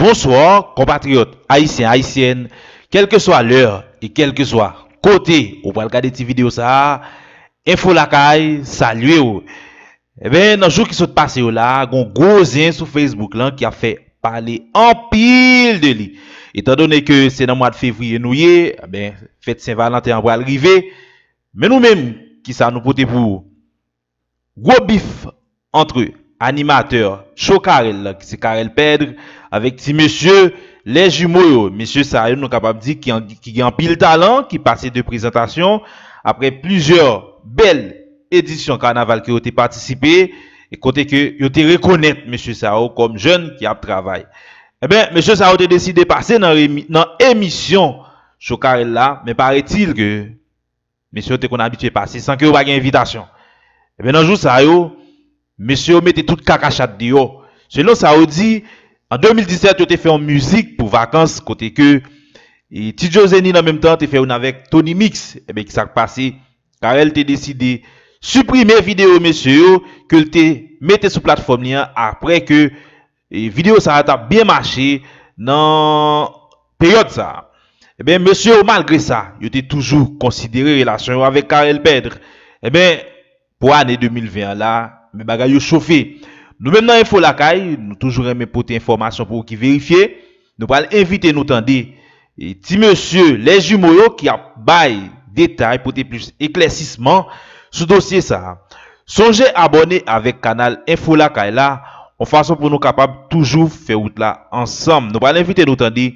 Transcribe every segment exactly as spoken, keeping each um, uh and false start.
Bonswa, konpatriyòt ayisyen, ayisyèn, kèlkeswa lè e kèlkeswa kote ou pral gade ti videyo sa a, Enfo Lakay salye w. Eben, nan jou ki sot pase yo la a, gen yon gwo zen sou Facebook lan ki ap fè pale anpil de li. Etandone ke se nan mwa de fevriye nou ye, eben, fèt Sen Valanten an pral rive. Men nou menm, kisa nou pote pou ou? Gwo bif ant animatè Cho Carel la, ki se Carel Pedre, avèk ti mesye Les Jumeaux yo. Mesye sa yo, nou kapab di ki an, ki gen anpil talan, ki pase de prezantasyon apre plizyè bèl edisyon kanaval ke yo te patisipe, e kote ke yo te rekonèt mesye sa yo kòm jèn ki ap travay. Eben, mesye sa yo te deside pase nan remi-, nan emisyon Cho Carel la, men paretil ke mesye yo te konn abitye pase san ke yo pa gen envitasyon. Eben, nan jou sa yo, mesye yo mete tout kakachat deyò. Selon sa yo di, an de mil disèt, yo te fè yon mizik pou vakans, kote ke, e, Ti Joe Zeni nan menm tan te fè youn avèk Tony Mix. Eben, ki sa k pase? Carel te deside siprime videyo mesye yo ke l te mete sou platfòm li an apre ke e videyo sa a t ap byen mache nan peryòd sa a. Eben, mesye yo, malgre sa, yo te toujou konsidere relasyon yo avèk Carel Pedre. Eben, pou ane de mil ven an la, men bagay yo chofe. Nou menm nan Enfo Lakay, nou toujou renmen pote enfòmasyon pou ou ki verifye. Nou pral envite nou tande, e, ti mesye Les Jumeaux yo ki ap bay detay, pote plis eklèsisman sou dosye sa a. Sonje abòne avèk kanal Enfo Lakay la, yon fason pou nou kapab toujou fè wout la ansanm. Nou pral envite nou tande,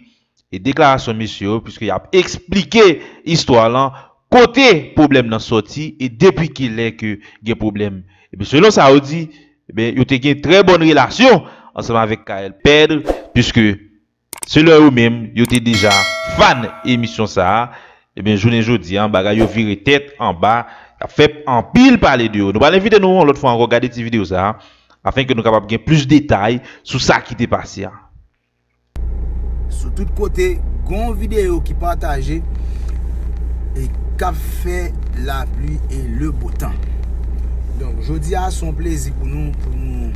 e, deklarasyon mesye yo, piske y ap eksplike istwa lan, kote pwoblèm nan sòti e depi kilè ke gen pwoblèm. Epi selon sa yo di, eben, yo te gen trè bòn relasyon ansanm avèk Carel Pedre, piske selon yo menm, yo te deja fan emisyon sa a. Eben, jounen jodi a, bagay yo vire tèt anba, y ap fè anpil pale de yo. Nou pral envite nou yon lòt fwa ankò gade ti videyo sa a, afenke nou kapab gen plis detay sou sa ki te pase a. Sou tout kote, gen yon videyo ki pataje e k ap fè lapli e le bo tan. Donk, jodi a, se yon plezi pou nou, pou nou.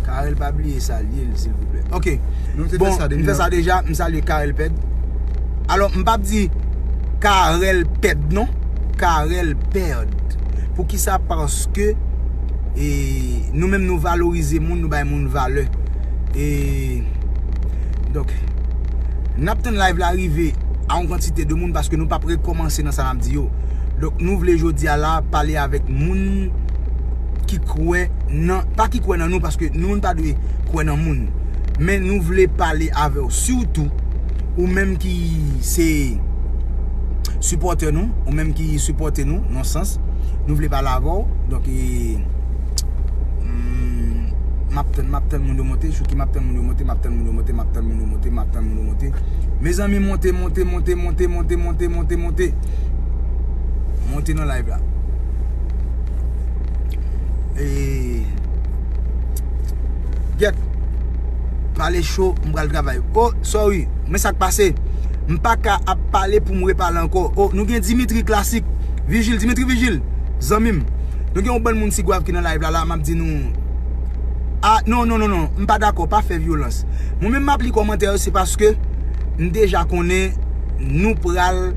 Carel, pa bliye salye l, silvouplè. Ok. Nou te fè sa deja. Bon, m fè sa deja, m salye Carel Pèd. Alò, m p ap di Carel Pèd, non. Carel Pèd. Poukisa? Paske, e, nou menm nou valorize moun, nou bay moun valè. E, donk, n ap tann live la rive a yon kantite de moun paske nou p ap rekòmanse nan sa n ap di yo. Donk, nou vle jodi a la pale avèk moun ki kwè nan, pa ki kwè nan nou, paske nou, nou pa dwe kwè nan moun. Men nou vle pale avè w, sitou ou menm ki se sipòtè nou, ou menm ki sipòte nou, nan sans, nou vle pale avè w. Donk, e, mm, m ap tann, m ap tann moun yo monte, Chouki, m ap tann moun yo monte, m ap tann moun yo monte, m ap tann moun yo monte, m ap tann moun yo monte. Mezanmi, monte, monte, monte, monte, monte, monte, monte, monte. Monte nan live la. E, Gèt. Pale cho, m pral travay. Oh, sorry. Men sa k pase. M pa ka ap pale pou m repale ankò. Oh, nou gen Dimitri Klasik. Vijil, Dimitri Vijil. Zanmi m. Nou gen yon bann moun Tigwav ki nan live la, la, m ap di nou. Ah, non, non, non, non. M pa dakò. Pa fè vyolans. Mwen menm m ap li kòmantè yo, se paske m deja konnen nou pral,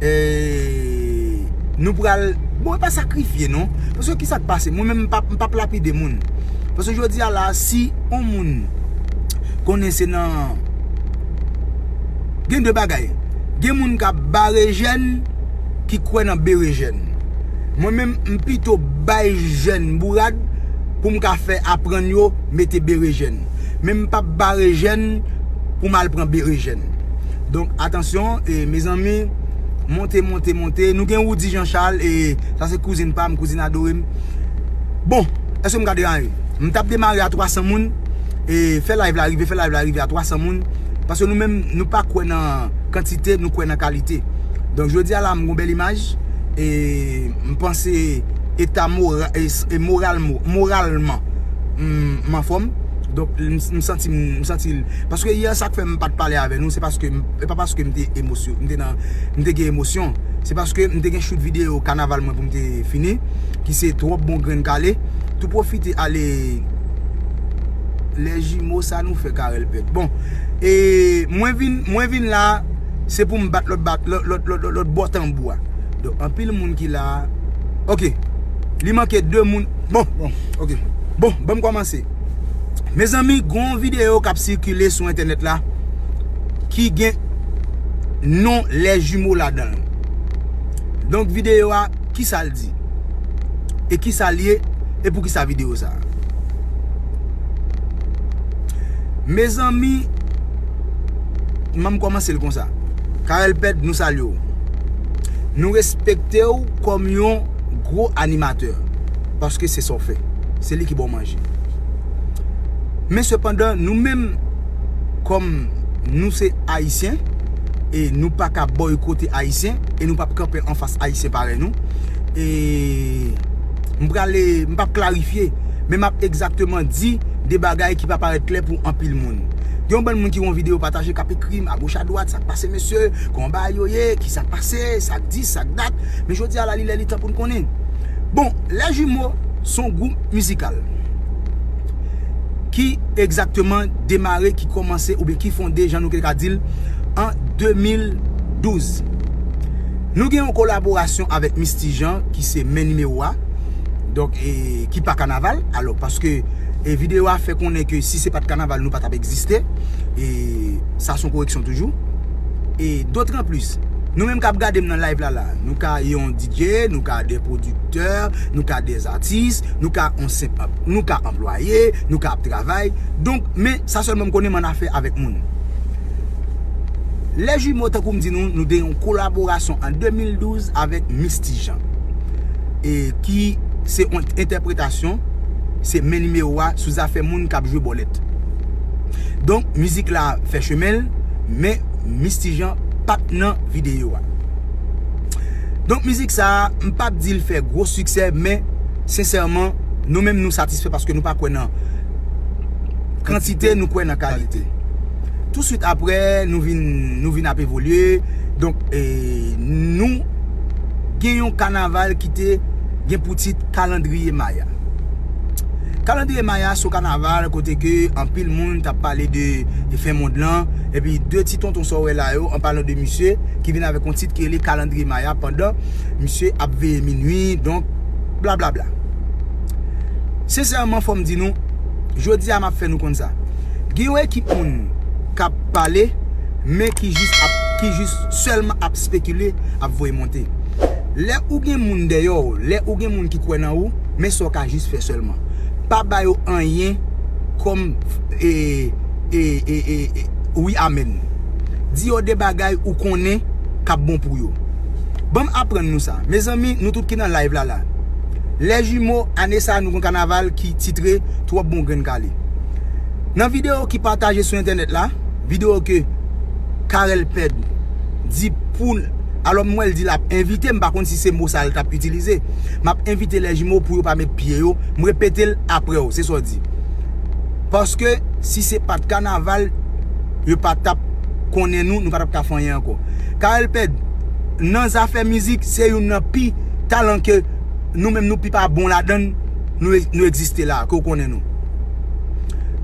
eh, nou pral, bon, e pa sakrifye, non. Paske ki sa k pase? Mwen menm, m p ap, m p ap lapide moun. Paske jodi a la, si yon moun konnen se nan, gen de bagay. Gen moun k ap bare jèn ki kwè nan bere jèn. Mwen menm, m pito bay jèn bourad pou m ka fè aprann yo mete bere jèn. Men m p ap bare jèn pou m al pran bere jèn. Donk, atansyon, e, mezanmi, monte, monte, monte. Nou gen Roudy Jean Charles, e, sa se kouzin pa m, kouzin adore m. Bon, èske m ka demare? M t ap demare a twa san moun, e, fè live la rive, fè live la rive a twa san moun. Paske nou menm, nou pa kwè nan kantite, nou kwè nan kalite. Donk, jodi a la, m gon bèl imaj, e m panse eta mora-, e, e moral-, moralman, m, m anfòm. Donk, m, m santi, m santi, paske yè sa k fè m pa t pale avè nou, se paske m, e pa paske m te emosyon-, m te nan, m te gen emosyon. Se paske m te gen shoot videyo kanaval mwen pou m te fini, ki se Twòp Bon Grenn Kale. Tou pwofite ale Lè jimo sa nou fè Carel pèd. Bon, e mwen vin, mwen vin la, se pou m bat lòt, bat lòt, lòt, lòt, lòt, lòt bò tanbou a. Donk, anpil moun ki la. Ok. Li manke de moun. Bon, bon, ok. Bon, ban m kòmanse. Mezanmi, gon videyo k ap sikile sou entènèt la ki gen non Lè Jimo ladan l. Donk, videyo a, kisa l di? E kisa l ye? E pou kisa videyo sa a? Mezanmi, m ap kòmanse l konsa. Carel Pèd, nou salye w. Nou respekte w kòm yon gwo animatè. Paske se sa w fè. Se li ki ba w manje. Men sepandan, nou menm, kòm nou se Ayisyen, e nou pa ka bòykote Ayisyen, e nou p ap kanpe anfas Ayisyen parèy nou. E m prale, m p ap klarifye, men m ap egzakteman di de bagay ki pa parèt klè pou anpil moun. Gen yon bann moun ki wè yon videyo pataje, k ap ekri m agoch adwat, sa k pase mesye, kòman bagay yo ye, ki sa k pase, sa k di, sa k dat. Men jodi a la, li lè li tan pou n konnen. Bon, Lè Jimo se yon gwoup mizikal ki egzakteman demare, ki kòmanse oubyen ki fonde, jan nou te ka di l, an de mil douz. Nou gen yon kolaborasyon avèk Misty Jean, ki se men nimewo a, donk, e, ki pa kanaval. Alò, paske, e, videyo a fè konnen ke si se pa t kanaval, nou pa t ap egziste. E sa se yon koreksyon toujou. E dotranplis, nou menm k ap gade m nan live la, la, nou ka yon D J, nou ka de pwodiktè, nou ka de atis, nou ka yon senp, nou ka anplwaye, nou ka ap travay. Donk, men sa sèlman m konnen, m annafè avèk moun. Lè Jimo, tankou m di nou, nou te yon kolaborasyon an de mil douz avèk Misty Jean. E ki se yon entèpretasyon, se men nimewo a sou zafè moun k ap jwe bòlèt. Donk, mizik la fè chemen l, men Misty Jean pa t nan videyo a. Donk, mizik sa a, m p ap di l fè gwo siksè, men sensèman, nou menm nou satisfè paske nou pa kwè nan kantite, nou kwè nan kalite. Touswit apre, nou vin, nou vin ap evolye. Donk, e, nou gen yon kanaval ki te gen pou tit Kalandriye Maya. Kalandriye Maya se yon kanaval kote ke anpil moun t ap pale de, de fen mond lan. Epi de ti tonton sa w wè la yo, an palan de misye, ki vin avèk yon tit ki rele Kalandriye Maya pandan misye ap veye minui, donk, blablabla. Sensèman, fò m di nou, jodi a m ap fè nou konn sa. Gen yon ekip moun k ap pale, men ki jis ap, ki jis sèlman ap spekile, ap voye monte. Lè ou gen moun dèyè w, lè ou gen moun ki kwè nan ou, men sa w ka jis fè sèlman. Pa ba yo anyen kòm, e, e, e, e, e, wi, amèn. Di yo de bagay ou konnen k ap bon pou yo. Ban m aprann nou sa. Mezanmi, nou tout ki nan live la, la. Lè Jimo, ane sa a, nou gen yon kanaval ki titre Twòp Bon Grenn Kale. Nan videyo ki pataje sou entènèt la, videyo ke Carel Pèd di pou, alò, m wè l di l ap envite, m pa konn si se mo sa l t ap itilize. M ap envite Lè Jimo pou yo pa met pye yo, m repete l apre w, se sa w di. Paske si se pa t kanaval, yo pa t ap konnen nou, nou pa t ap ka fè anyen ankò. Carel Pèd, nan zafè mizik, se youn nan pi talan ke nou menm nou pi pa bon ladan l, nou, nou egziste la, ke w konnen nou.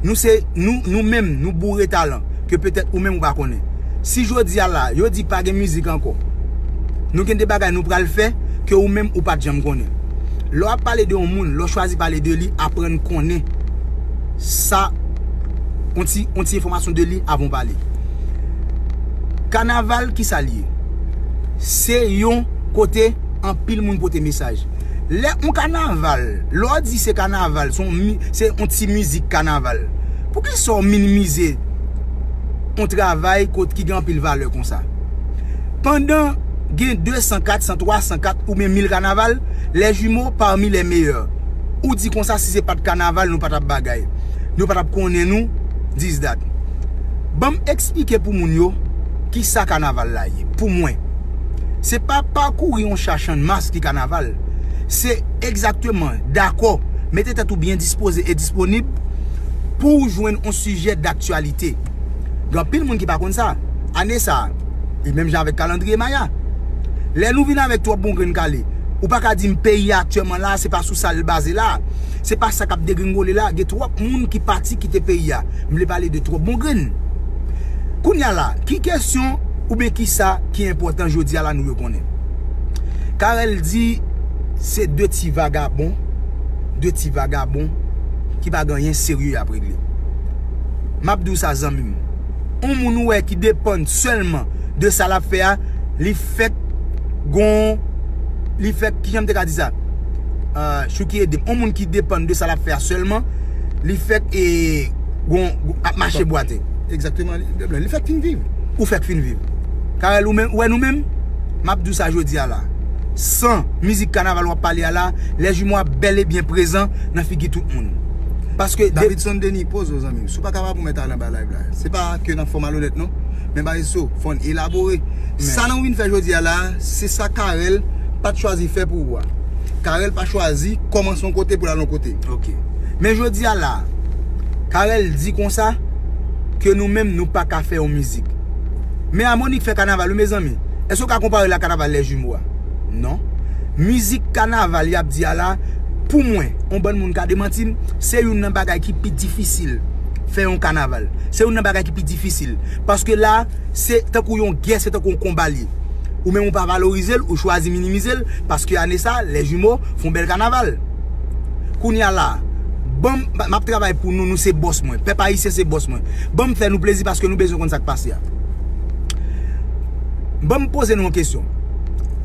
Nou se, nou, nou menm, nou boure talan, ke petèt ou menm ou pa konnen. Si jodi a la, yo di pa gen mizik ankò, nou gen de bagay nou pral fè ke ou menm ou pa t janm konnen. Lè w ap pale de yon moun, lè w chwazi pale de li, aprann konnen sa, yon ti, yon ti enfòmasyon de li avan w pale. Kanaval, kisa l ye? Se yon kote anpil moun pote mesaj. Lè yon kanaval, lè w di se kanaval, se yon mi-, se yon ti mizik kanaval, poukisa w minimize yon travay kot ki gen anpil valè konsa? Pandan gen de san, kat san, twa san, kat oubyen mil kanaval, Lè Jimo parmi les meilleurs. Ou di konsa, si se pa t kanaval, nou pa t ap bagay. Nou pa t ap konnen nou, dis dat. Ban m eksplike pou moun yo kisa kanaval la ye, pou mwen. Se pa pakouri yon cha channmas ki kanaval. Se egzakteman, dakò, mete tèt ou byen dispoze e disponib pou w jwenn yon sijè daktyalite. Gen anpil moun ki pa konn sa. Ane sa a, e menm jan avèk kalandriye Maya. Lè nou vin avèk Twòp Bon Grenn Kale, Ou pa ka di m peyi a aktyèlman la, se pa sou sa l baze la. Se pa sa k ap degringole la. Gen twòp moun ki pati kite peyi a. M vle pale de twòp bon grenn. Kounye a la, ki kesyon oubyen ki sa ki enpòtan jodi a la nou yo konnen? Carel di se de ti vagabon, de ti vagabon ki pa gen anyen serye y ap regle. M ap di w sa, zanmi m. On moun ou wè ki depann sèlman de sa l ap fè a, li fèk gon, li fèk, kijan m te ka di sa? Euh, Chouki ede m. On moun ki depann de sa l ap fè a sèlman, li fèk, e, gon, gon, ap mache bwate. Egzakteman, li, li fèk fin viv. Ou fèk fin viv. Carel, ou menm, ou wè nou menm? M ap di w sa jodi a la. San mizik kanaval w ap pale a la, Les Jumeaux ap bèl e byen prezan nan figi tout moun. Paske de- Davidson Denis, poze w, zanmi m. Si w pa kapab, ou mèt ale anba live la. Se pa ke n ap fè w malonèt, non. Men bagay sa, fò n elabore. Sa nou vin fè jodi a la, se sa Carel pa t chwazi fè pou ou a. Carel pa chwazi kòmanse yon kote pou l al yon kote. Ok. Men jodi a la, Carel di konsa ke nou menm nou pa ka fè yon mizik. Men Harmonik fè kanaval wi, mezanmi. Èske w ka konpare l ak kanaval Les Jumeaux a? Non. Mizik kanaval y ap di a la, pou mwen, yon bann moun ka demanti m, se youn nan bagay ki pi difisil fè yon kanaval. Se youn nan bagay ki pi difisil. Paske la, se tankou yon gè, se tankou yon konba l ye. Ou menm ou pa valorize l, ou chwazi minimize l, paske ane sa, Les Jumeaux fè yon bèl kanaval. Kounye a la, ban m, m ap travay pou nou, nou se bòs mwen. Pèp ayisyen se bòs mwen. Ban m fè nou plezi paske nou bezwen konn sa k pase a. Ban m poze nou yon kesyon.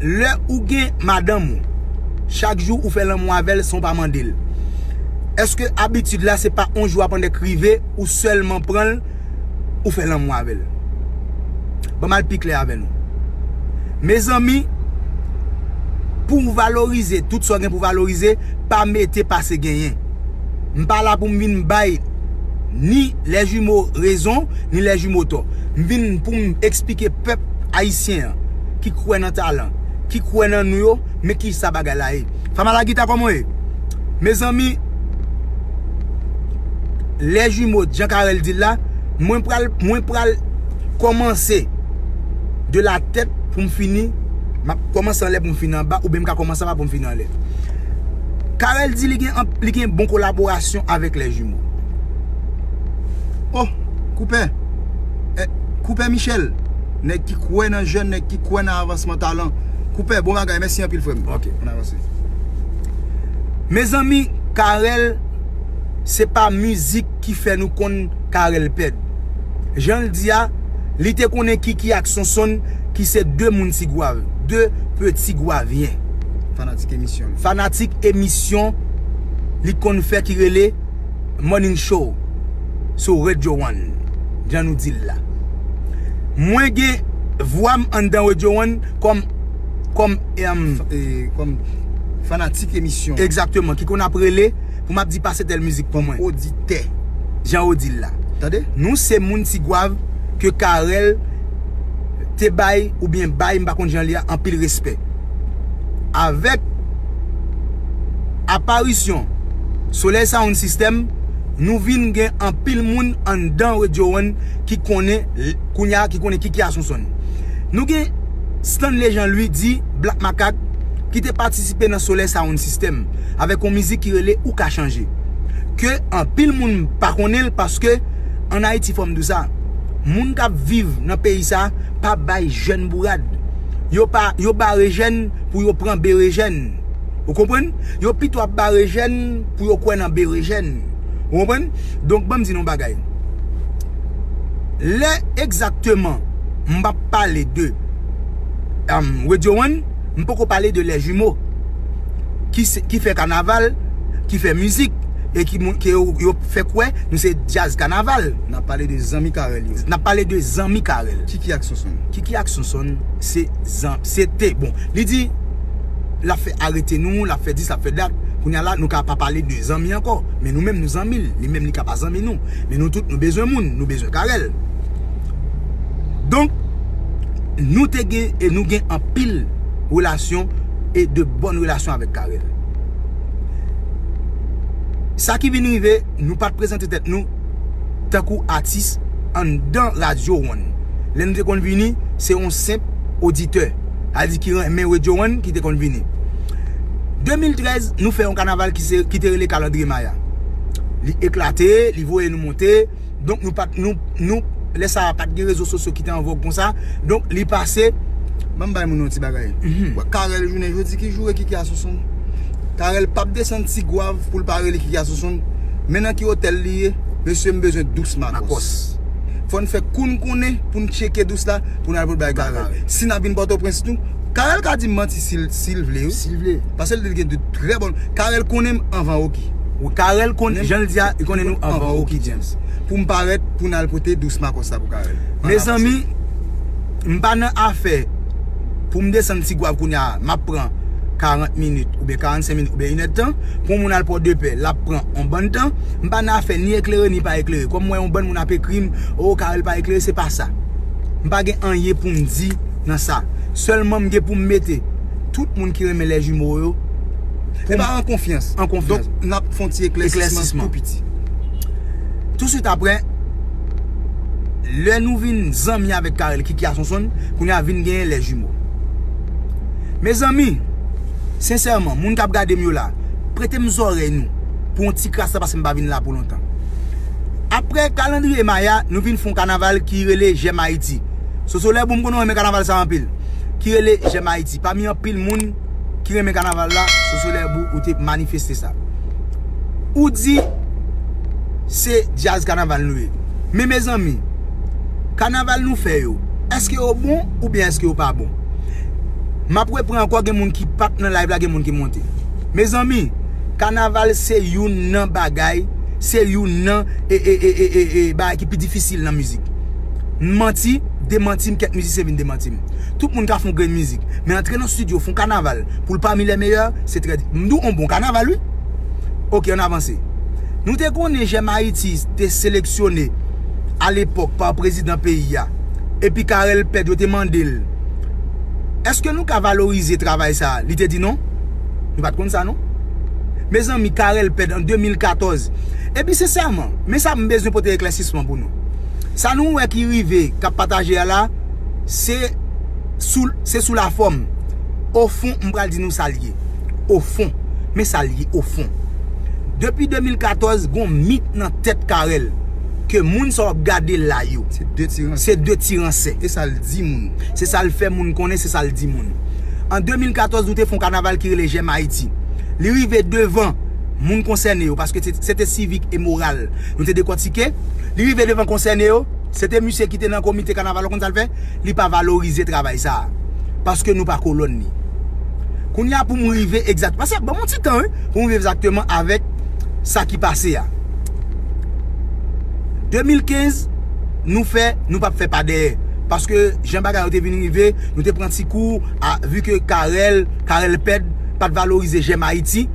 Lè ou gen madanm ou, chak jou ou fè lanmou avè l san w pa mande l, èske abitid la se pa on jou apandèk rive ou sèlman pran l, ou fè lanmou avè l? Ban m al pi klè avè nou. Mezanmi, pou w valorize tout sa w gen pou w valorize, pa mete pase genyen. M pa la pou m vin bay ni Les Jumeaux rezon, ni Les Jumeaux tò. M vin pou m eksplike pèp ayisyen an ki kwè nan talan, ki kwè nan nou yo, men ki sa bagay la ye. Fama la gita, kòman w ye? Mezanmi, Les Jumeaux, jan Carel di l la, mwen pral, mwen pral kòmanse de la tèt pou m fini, m ap kòmanse anlè pou m fini anba, oubyen m ka kòmanse anba pou m fini anlè. Carel di li gen anp-, li gen bon kolaborasyon avèk Les Jumeaux. Oh, Koupè. Eh, Koupè Michel. Nèg ki kwè nan jèn, nèg ki kwè nan avansman talan. Koupè, bon bagay, mèsi anpil, frè m. Ok. Ann avanse. Mezanmi, Carel, se pa mizik ki fè nou konn Carel Pèd. Jan l di a, li te konnen Kiki ak Sonsonn, ki se de moun Tigwav, de Petigwavyen. Fanatik emisyon. Fanatik emisyon li konn fè ki rele Morning Show sou Radio One, jan nou di l la. Mwen gen vwa m anndan Radio One kòm, kòm, em, Fa-, e, kòm fanatik emisyon. Egzakteman, ki konn ap rele pou m ap di pase tèl mizik pou mwen. Oditè. Jan yo di l la. Tande? Nou se moun Tigwav ke Carel te bay oubyen bay, m pa konn jan li a, anpil respè. Avèk aparisyon Solèy Sound System, nou vin gen anpil moun anndan Radio One ki konnen l-, kounye a, ki konnen Kiki a Sonsonn. Nou gen Stanley Jean Louis di Black Macaque ki te patisipe nan Solèy Sound System avèk yon mizik ki rele Ou ka chanje. Ke anpil moun pa konnen l paske ann Ayiti, fò m di w sa, moun k ap viv nan peyi sa pa bay jèn bourad. Yo pa, yo bare jèn pou yo pran berejèn. Ou konprann? Yo pito ap bare jèn pou yo kwè nan berejèn. Ou konprann? Donk, ban m di nou yon bagay. Lè egzakteman m ap pale de, um, Radio One, m poko pale de Les Jumeaux, ki se, ki fè kanaval, ki fè mizik, e ki moun, ke yo, yo fè kwè nou se djaz kanaval. N ap pale de zanmi Carel yo. N ap pale de zanmi Carel. Kiki ak Sonsonn. Kiki ak Sonsonn, se zan-, se te, bon, li di, l ap fè arete nou, l ap fè dis, l ap fè dat. Kounye a la, nou ka pa pale de zanmi ankò. Men nou menm, nou zanmi l. Li menm, li ka pa zanmi nou. Men nou tout, nou bezwen moun, nou bezwen Carel. Donk, nou te gen, e nou gen anpil relasyon e de bòn relasyon avèk Carel. Sa ki vin rive, nou pa t prezante tèt nou tankou atis anndan Radio One. Lè nou te konn vini, se yon senp oditè. Sa vle di ki renmen Radio One ki te konn vini. De mil trèz, nou fè yon kanaval ki, se, ki te rele Kalandriye Maya. Li eklate, li voye nou monte. Donk, nou pa t, nou, nou, lè sa a, pa t gen rezo sosyo ki te an vòg konsa. Donk, li pase. Ban m bay moun yon ti bagay. Wè, Carel jounen jodi, ki joure Kiki a Sonson? Carel p ap desann Ti Gwav pou l pa rele Kiki a Sonson. Men nan ki otèl li ye, mesye, m bezwen dous Makòs. Makòs. Fò n fè kou n konnen pou n tcheke dous la, pou n al pote bay Carel. Si n ap vin Pòtoprens tou, Carel ka di m manti si l, si l vle, wi. Si l vle. Paske l di l gen de trè bon. Carel konnen m anvan Oki. Wi, Carel konnen, jan l di a, li konnen nou anvan Oki James. Pou m parèt, pou n al pote dous Makòs la pou Carel. Mezanmi, m pa nan afè pou m desann Ti Gwav kounye a, m ap pran karant minit, oubyen karannsenk minit, oubyen inèdtan. Pou yon moun al Pòdepè, l ap pran yon bann tan. M pa nan afè ni eklere, ni pa eklere. Kòm m wè yon bann moun ap ekri m, "O, Carel pa eklere," se pa sa. M pa gen anyen pou m di nan sa. Sèlman m gen pou m mete tout moun ki renmen lè jimo yo, pou m pa an konfyans. An konfyans. Donk, n ap fè yon ti eklèsisman tou piti. Touswit apre, lè nou vin zanmi avèk Carel Kiki a Sonson, kounye a vin genyen lè jimo. Mezanmi, sensèman, moun k ap gade m yo la, prete m zòrèy nou pou yon ti kras la, paske m pa vin la pou lontan. Apre Kalandriye Maya, nou vin fè yon kanaval ki rele J'aime Haïti. Sosolè Bou, m konnen w renmen kanaval sa anpil. Ki rele J'aime Haïti. Pami anpil moun ki renmen kanaval la, Sosolè Bou, ou te manifeste sa. Ou di se djaz kanaval nou ye. Men mezanmi, kanaval nou fè yo, èske yo bon oubyen èske yo pa bon? M ap repran ankò, gen moun ki pa t nan live la, gen moun ki monte. Mezanmi, kanaval se youn nan bagay, se youn nan e, e, e, e, e, e bagay ki pi difisil nan mizik. M manti, demanti m, kèk mizisyen vin demanti m. Tout moun ka fè yon grenn mizik, men antre nan estidyo, fè yon kanaval pou l pami lè meyè, se trè di-, m di w yon bon kanaval, wi. Oke, ann avanse. Nou te konnen J'aime Haïti te seleksyone alepòk pa prezidan peyi a. Epi Carel Pèd, yo te mande l, "Èske nou ka valorize travay sa a?" Li te di non. Nou pa t konn sa, non. Mezanmi, Carel Pèd an de mil katòz. Epi, sensèman, men sa m bezwen pote eklèsisman pou nou. Sa nou wè ki rive, k ap pataje a la, se sou, se sou lafòm. Ofon, m pral di nou sa l ye. Ofon. Men sa l ye, ofon. Depi de mil katòz, gon mit nan tèt Carel ke moun sa w ap gade la yo, se de ti ransè. Se de ti ransè. E sa l di moun. Se sa l fè moun konnen, se sa l di moun. An de mil katòz, nou te fè yon kanaval ki rele J'aime Haïti. Li rive devan moun konsène yo, paske se, se te sivik e moral. Nou te dekòtike. Li rive devan konsène yo, se te misye ki te nan komite kanaval la, w konn sa l fè? Li pa valorize travay sa a. Paske nou pa kolòn li. Kounye a pou m rive egzak, paske ban m yon ti tan, wi, pou m rive egzakteman avèk sa ki pase a. De mil kenz, nou fè, nou p ap fè pa dèyè. Paske jan bagay yo te vin rive, nou te pran ti kou, a, vi ke Carel, Carel Pèd, pa t valorize J'aime Haïti.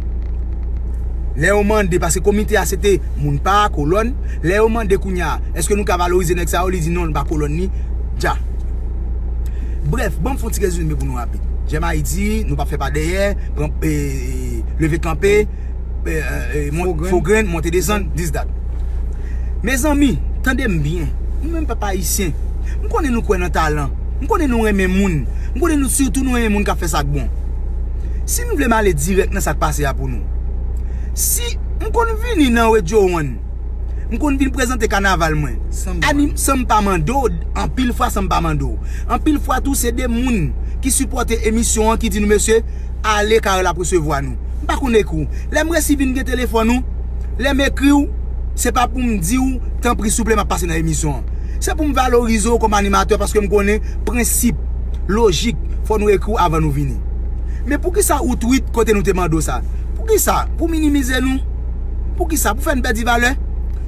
Lè yo mande, paske komite a se te moun pa a, kolòn, lè yo mande kounye a, èske nou ka valorize nèg sa yo, li di non, li pa kolòn li, dja. Brèf, ban m fè yon ti rezime pou nou rapid. J'aime Haïti, nou p ap fè pa dèyè, pran, e, leve kanpe, e, e, e, fo grenn, monte desann, dis dat. Mezanmi, tande m byen. Nou menm pèp ayisyen, m konnen nou kwè nan talan. M konnen nou renmen moun. M konnen nou, sitou nou renmen moun k ap fè sa k bon. Si nou vle m ale dirèk nan sa k pase a pou nou. Si m konn vini nan Radio One, m konn vin prezante kanaval mwen. San m pa mande w, anpil fwa san m pa mande w. Anpil fwa tou, se de moun ki sipòte emisyon an ki di nou, "Mesye, ale, Carel ap resevwa nou." M pa konn ekri w. Lè m resi vin gen telefòn ou, lè m ekri w, se pa pou m di w, "Tanpri, souple, m ap pase nan emisyon an." Se pou m valorize w kòm animatè, paske m konnen prensip, lojik, fò nou ekri w avan nou vini. Men poukisa ou tweet kote nou te mande w sa? Poukisa? Pou minimize nou? Poukisa? Pou fè n pèdi valè?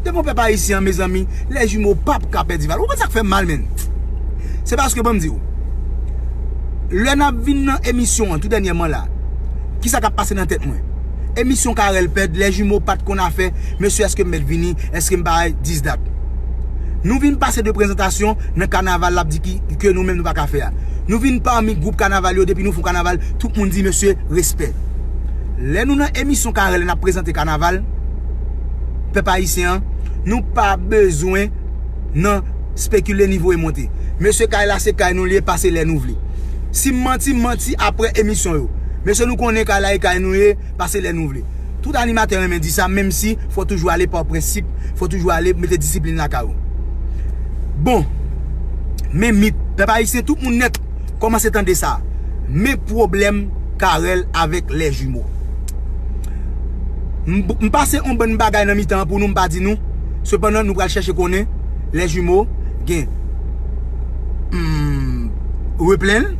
Devan pèp ayisyen an, mezanmi, lè jimo p ap ka pèdi valè. Ou konn sa k fè m mal, menn? Se paske, ban m di w, lè n ap vin nan emisyon an, tou dènyèman la, kisa k ap pase nan tèt mwen? Emisyon Carel Pèd, lè jimo pa t konn afè, "Mesye, èske m mèt vini? Èske m pa dis dat?" Nou vin pase de prezantasyon nan kanaval, l ap di ki, ke nou menm nou pa ka fè a. Nou vin pami gwoup kanaval yo, depi nou fè yon kanaval, tout moun di, "Mesye, respè." Lè nou nan emisyon Carel, n ap prezante kanaval, pèp ayisyen an, nou pa bezwen nan spekile ni voye monte. Mesye, kay la se kay nou li ye, pase lè nou vle. Si m manti, m manti apre emisyon yo. Mesye, nou konnen kay la e kay nou ye, pase lè nou vle. Tout animatè renmen di sa, menm si fò toujou ale pa prensip, fò toujou ale mete disiplin lakay ou. Bon, men mit, pèp ayisyen, tout moun nèt kòmanse tande sa. Men pwoblèm Carel avèk Les Jumeaux. M, m pase yon bann bagay nan mitan an pou nou, m pa di nou. Sepandan, nou pral chèche konnen Les Jumeaux gen, hmm, Replen,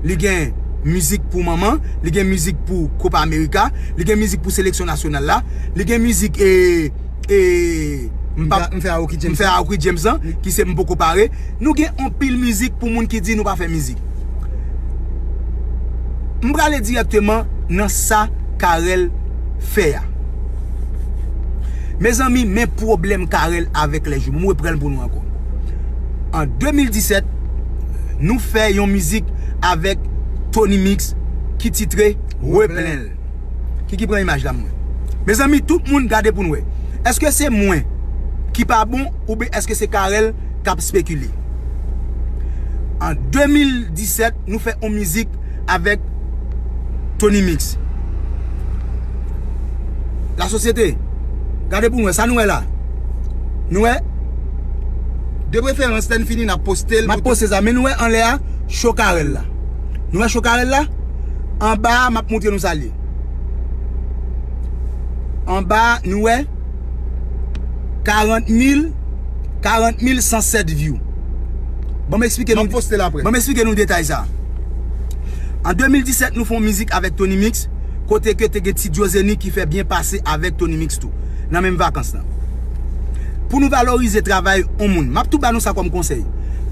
li gen mizik pou manman, li gen mizik pou Copa America, li gen mizik pou seleksyon nasyonal la, li gen mizik, e, e, m pa, m fè Aoki James, m fè Aoki James lan, ki se m poko pare. Nou gen anpil mizik pou moun ki di nou pa fè mizik. M prale dirèkteman nan sa Carel fè a. Mezanmi, men pwoblèm Carel avèk Les Jumeaux. M reprann pou nou ankò. An de mil disèt, nou fè yon mizik avèk Tony Mix ki titre Replen. Ki, ki pran imaj la, mwen. Mezanmi, tout moun gade pou n wè. Èske se mwen ki pa bon oubyen èske se Carel k ap spekile? An de mil disèt, nou fè yon mizik avèk Tony Mix. Lasosyete, gade pou n wè, sa nou wè la. Nou wè? De preferans, lè n fini, n ap poste l. M ap poste sa, men nou wè anlè a, cho Carel la. Nou wè cho Carel la? Anba a, m ap montre nou sa l ye. Anba a, nou wè? Karant mil, karant mil san sèt view. Ban m eksplike nou, ban m eksplike nou detay sa. An de mil disèt, nou fè yon mizik avèk Tony Mix, kote ke te gen Ti Diozeni ki fè byen pase avèk Tony Mix tou, nan menm vakans lan. Pou nou valorize travay yon moun, m ap tou ba nou sa kòm konsèy.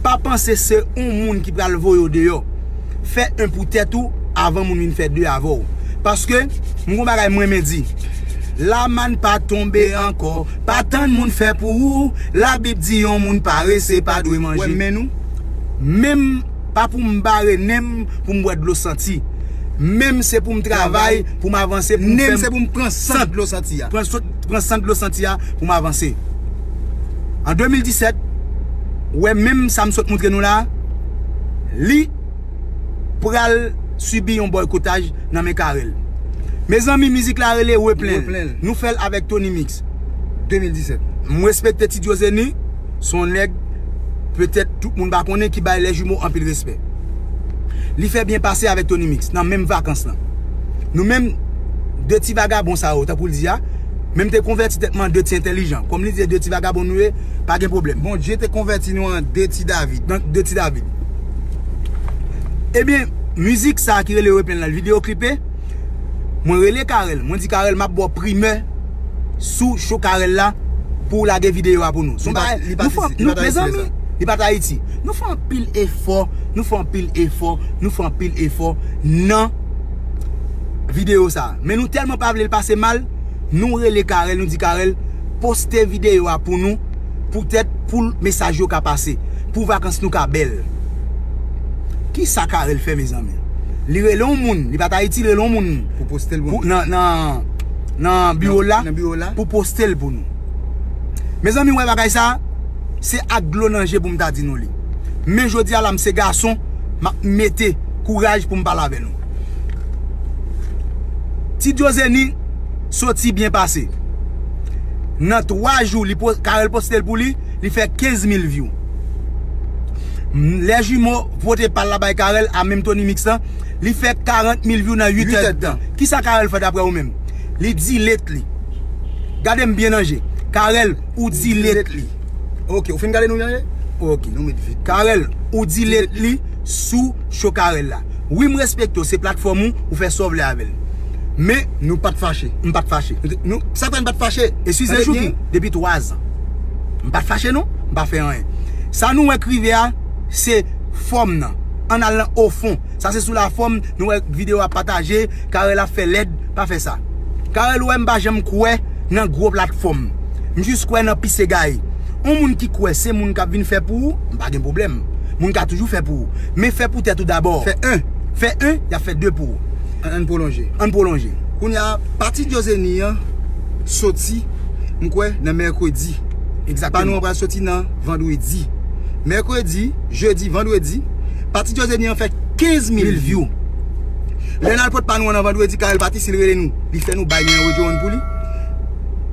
Pa panse se yon moun ki pral voye w deyò. Fè yon pou tèt ou avan moun vin fè de avè w. Paske, m gon bagay mwen renmen di. Lamann pa tonbe ankò, pa tann moun fè pou ou. Labib di yon moun parese pa dwe manje. Wè men nou. Menm pa pou m bare nen m pou m bwè dlo santi. Men m se pou m travay, pou m avanse, pou m nen m se pou m pran sant dlo santi a. Pran sant, pran sant dlo santi a pou m avanse. An de mil disèt, wè menm sa m sot montre nou la, li pral sibi yon bòykotaj nan men Carel. Mezanmi, mizik la rele Replen. Replen. Nou fè l avèk Tony Mix. De mil disèt. M respekte Ti Diozeni, se yon nèg, petèt tout moun pa konnen, ki bay Les Jumeaux anpil respè. Li fè byen pase avèk Tony Mix nan menm vakans lan. Nou menm, de ti vagabon sa yo, tankou l di a, men m te konvèti tèt mwen an de ti entèlijan. Kòm li di de ti vagabon nou ye, pa gen pwoblèm. Bondye te konvèti nou an de ti David. Nan de ti David. Ebyen, mizik sa a ki rele Replen lan, videyo klipe, mwen rele Carel, mwen di Carel, m ap ba w primè sou cho Carel la pou w lage videyo a pou nou. Se yon bagay, nou fè, nou, mezanmi, li pa t Ayiti. Nou fè anpil efò, nou fè anpil efò, nou fè anpil efò nan videyo sa a. Men nou tèlman pa vle l pase mal, nou rele Carel, nou di Carel, poste videyo a pou nou, poutèt pou mesaj yo ka pase, pou vakans nou ka bèl. Kisa Carel fè, mezanmi? Li rele yon moun, li pa t Ayiti, li rele yon moun pou poste l pou nou. Nan, nan, nan biwo la, nan biwo la, pou poste l pou nou. Mezanmi, wè bagay sa, se ak dlo nan je pou m ta di nou li. Men jodi a la, m se gason, m ap mete kouraj pou m pale avè nou. Ti Diozeni soti byen pase. Nan twa jou, li po-, Carel poste l pou li, li fè kenz mil view. M, Les Jumeaux vote pa l la bay Carel a menm Tony Mix lan, li fè karant mil view nan uit èdtan. Kisa Carel fè daprè ou menm? Li delete li. Gade m byen nan je. Carel, ou delete li. Ok, ou fin gade nou nan je? Ok. Nou met vit. Carel, ou delete li sou cho Carel la. Wi, m respekte w, se platfòm ou, ou fè sa w vle avè l. Men, nou pa t fache. M pa t fache. Nou, sa fè n pa t fache. Eskize, Chouki, depi twa zan. M pa t fache non, m pa fè anyen. Sa nou wè k rive a, se fòm nan. Ann al nan ofon. Sa se sou lafòm, nou wè videyo a pataje, Carel ap fè lèd, pa fè sa. Carel, ou wè, m pa janm kwè nan gwo platfòm. M jis kwè nan pise gaye. Yon moun ki kwè se moun k ap vin fè pou ou, m pa gen pwoblèm. Moun ka toujou fè pou ou. Men fè pou tèt ou dabò. Fè en. Fè en, y ap fè de pou ou. Ann, ann pwolonje. Ann pwolonje. Kounye a, pati Diozeni an soti, m kwè, nan mèkredi. Egzakteman. Pa nou an pral soti nan vandredi. Mèkredi, jedi, vandredi, pati Diozeni an fè kenz mil view. Lè n al pot pa nou an nan vandredi, Carel pati, si l rele nou, li fè nou bay nimewo Joe One pou li.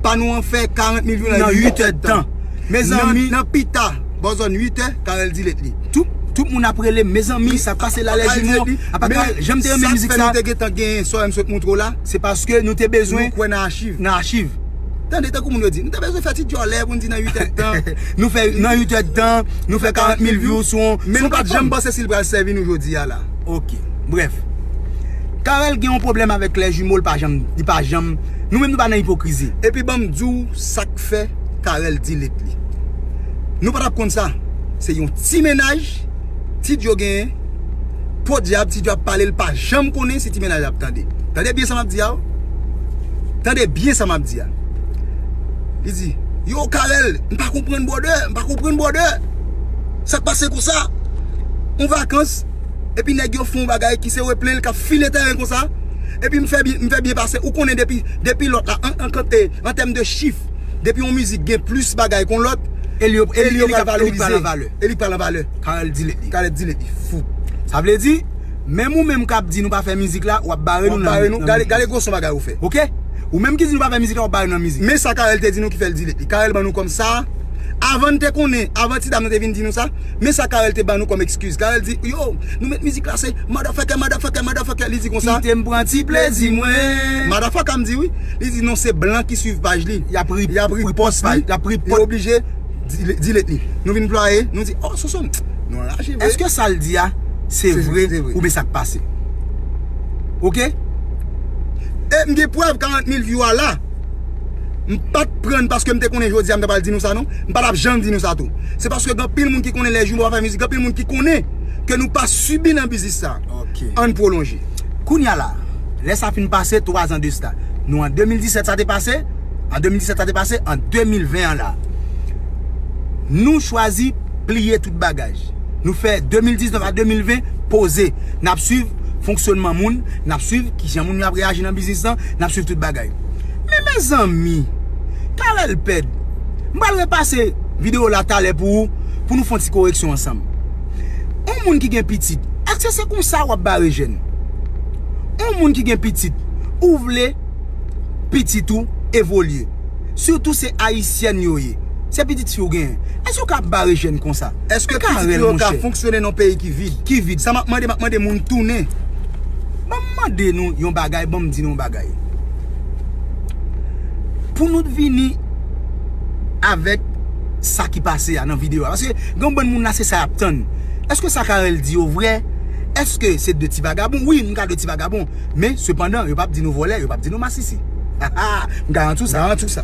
Pa nou an fè karant mil view nan uit èdtan. Mezanmi, nan pita, bò zòn uit è, Carel delete li. Tout, tout moun ap rele m, mezanmi, sa k pase la, Lè Jimo? Apa Carel, jan m te renmen mizik sa, nou te gentan genyen sa m sot montre w la, se paske nou te bezwen, nou kwè nan achiv. Nan achiv. Tande tankou moun yo di, nou te bezwen fè ti djòlè pou n di nan uit èdtan. Nou fè nan uit èdtan, nou fè karant mil view sou yon, men nou pa t janm panse si l pral sèvi nou jodi a la. Ok. Brèf. Carel gen yon pwoblèm avèk Lè Jimo, li pa janm, li pa janm, nou menm nou pa nan ipokrizi. Epi ban m di w sa k fè Carel delete li. Nou pa t ap konn sa. Se yon ti mennaj, Ti Djo genyen, podyab, Ti Djo ap pale, l pa janm konnen si ti mennaj la ap tande. Tande byen sa m ap di a, o. Tande byen sa m ap di a. Li di, yo, Carel, m pa konprann brother, m pa konprann brother. Sa k pase konsa? On vakans, epi nèg yo fè yon bagay ki se replen l k ap file tèren konsa. Epi m fè byen, m fè byen pase. Ou konnen depi, depi lòt la, an, an, an tèm de chif, depi yon mizik gen plis bagay kon lòt, e li, e li, e li ka valorize. E li pral an valè. Carel delete li. Carel delete li. Fou. Sa vle di, menm ou menm k ap di nou pa fè mizik la, w ap bare nou nan, nan mizik. Gade, gade gwo son bagay ou fè. Ok? Ou menm ki di nou pa fè mizik la, w ap bare nan mizik. Men sa Carel te di nou ki fè l delete li. Carel ban nou kòm sa. Avan n te konnen, avan ti dam nan te vin di nou sa, men sa Carel te ban nou kòm ekskiz. Carel di, yo, nou met mizik la se motherfucker, motherfucker, motherfucker. Li di konsa. Kite m pran ti plezi mwen. Motherfucker m di wi. Li di non, se blan ki swiv paj li. Y ap ri-, y ap ripòs li. Y ap ripòs. Li oblije delete li. Nou vin plwaye, nou di, oh, Sonson, nou anraje vre. Èske sa l di a, se vre oubyen sa k pase? Ok? E m gen prèv karant mil view a la. M pa t pran paske m te konnen jodi a m ta pral di nou sa non. M pa t ap janm di nou sa tou. Se paske gen anpil moun ki konnen Lè Jimo pa fè mizik, gen anpil moun ki konnen ke nou pa sibi nan biznis sa. Ok. Ann pwolonje. Kounye a la, lè sa fin pase, twa zan de sa. Nou an de mil disèt sa te pase, an de mil disèt sa te pase, an de mil ven an la. Nou chwazi pliye tout bagay. Nou fè de mil diznèf a de mil ven poze. N ap swiv fonksyonman moun, n ap swiv kijan moun yo ap reyaji nan biznis lan, n ap swiv tout bagay. Men mezanmi, Carel pèd. M pral repase videyo la talè pou ou, pou nou fè yon ti koreksyon ansanm. Yon moun ki gen pitit, èske se konsa w ap bare jèn? Yon moun ki gen pitit, ou vle pitit ou evolye. Sitou se ayisyèn yo ye. Se pitit fi w genyen. Èske w ka bare jèn konsa? Èske pitit fi w ka fonksyone nan yon peyi ki vid? Ki vid. Sa m ap mande, m ap mande moun tounen. Ban m mande nou yon bagay, ban m di nou yon bagay. Pou nou t vini avèk sa ki pase a nan videyo a. Paske gen yon bann moun la, se sa y ap tann. Èske sa Carel di yo vrè? Èske se de ti vagabon? Wi, m ka de ti vagabon. Men, sepandan, yo p ap di nou vòlè, yo p ap di nou masisi. M garanti w sa. Garanti w sa.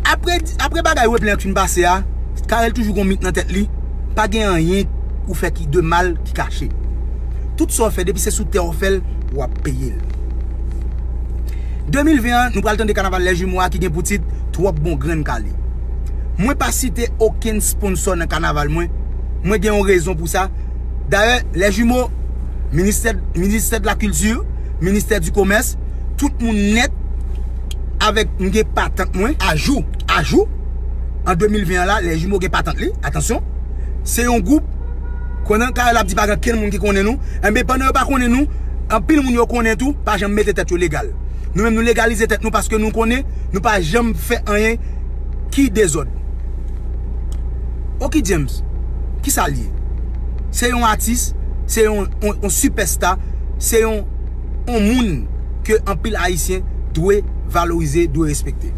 Apre, apre bagay replen an fin pase a, Carel toujou gon mit nan tèt li. Pa gen anyen ou fè ki de mal ki kache. Tout sa w fè, depi se sou tè w fè l, w ap peye l. De mil ven an, nou pral tande kanaval Lè Jimo a ki gen pou tit Twòp Bon Grenn Kale. Mwen pa site okenn sponsò nan kanaval mwen. Mwen gen yon rezon pou sa. Dayè, Lè Jimo, ministè, ministè de la kilti, ministè di komès, tout moun nèt avèk m gen patant mwen. Ajou, ajou. An de mil ven an la, Lè Jimo gen patant li. Atansyon. Se yon gwoup, konnen Carel ap di pa gen kenn moun ki konnen nou. Enben, pandan yo pa konnen nou, anpil moun yo konnen tou, pa janm mete tèt yo legal. Nou menm, nou legalize tèt nou paske nou konnen nou pa janm fè anyen ki dezòd. Oki James, ki sa l ye? Se yon atis, se yon, yon, yon sipèsta, se yon, yon moun ke anpil Ayisyen dwe valorize, dwe respekte.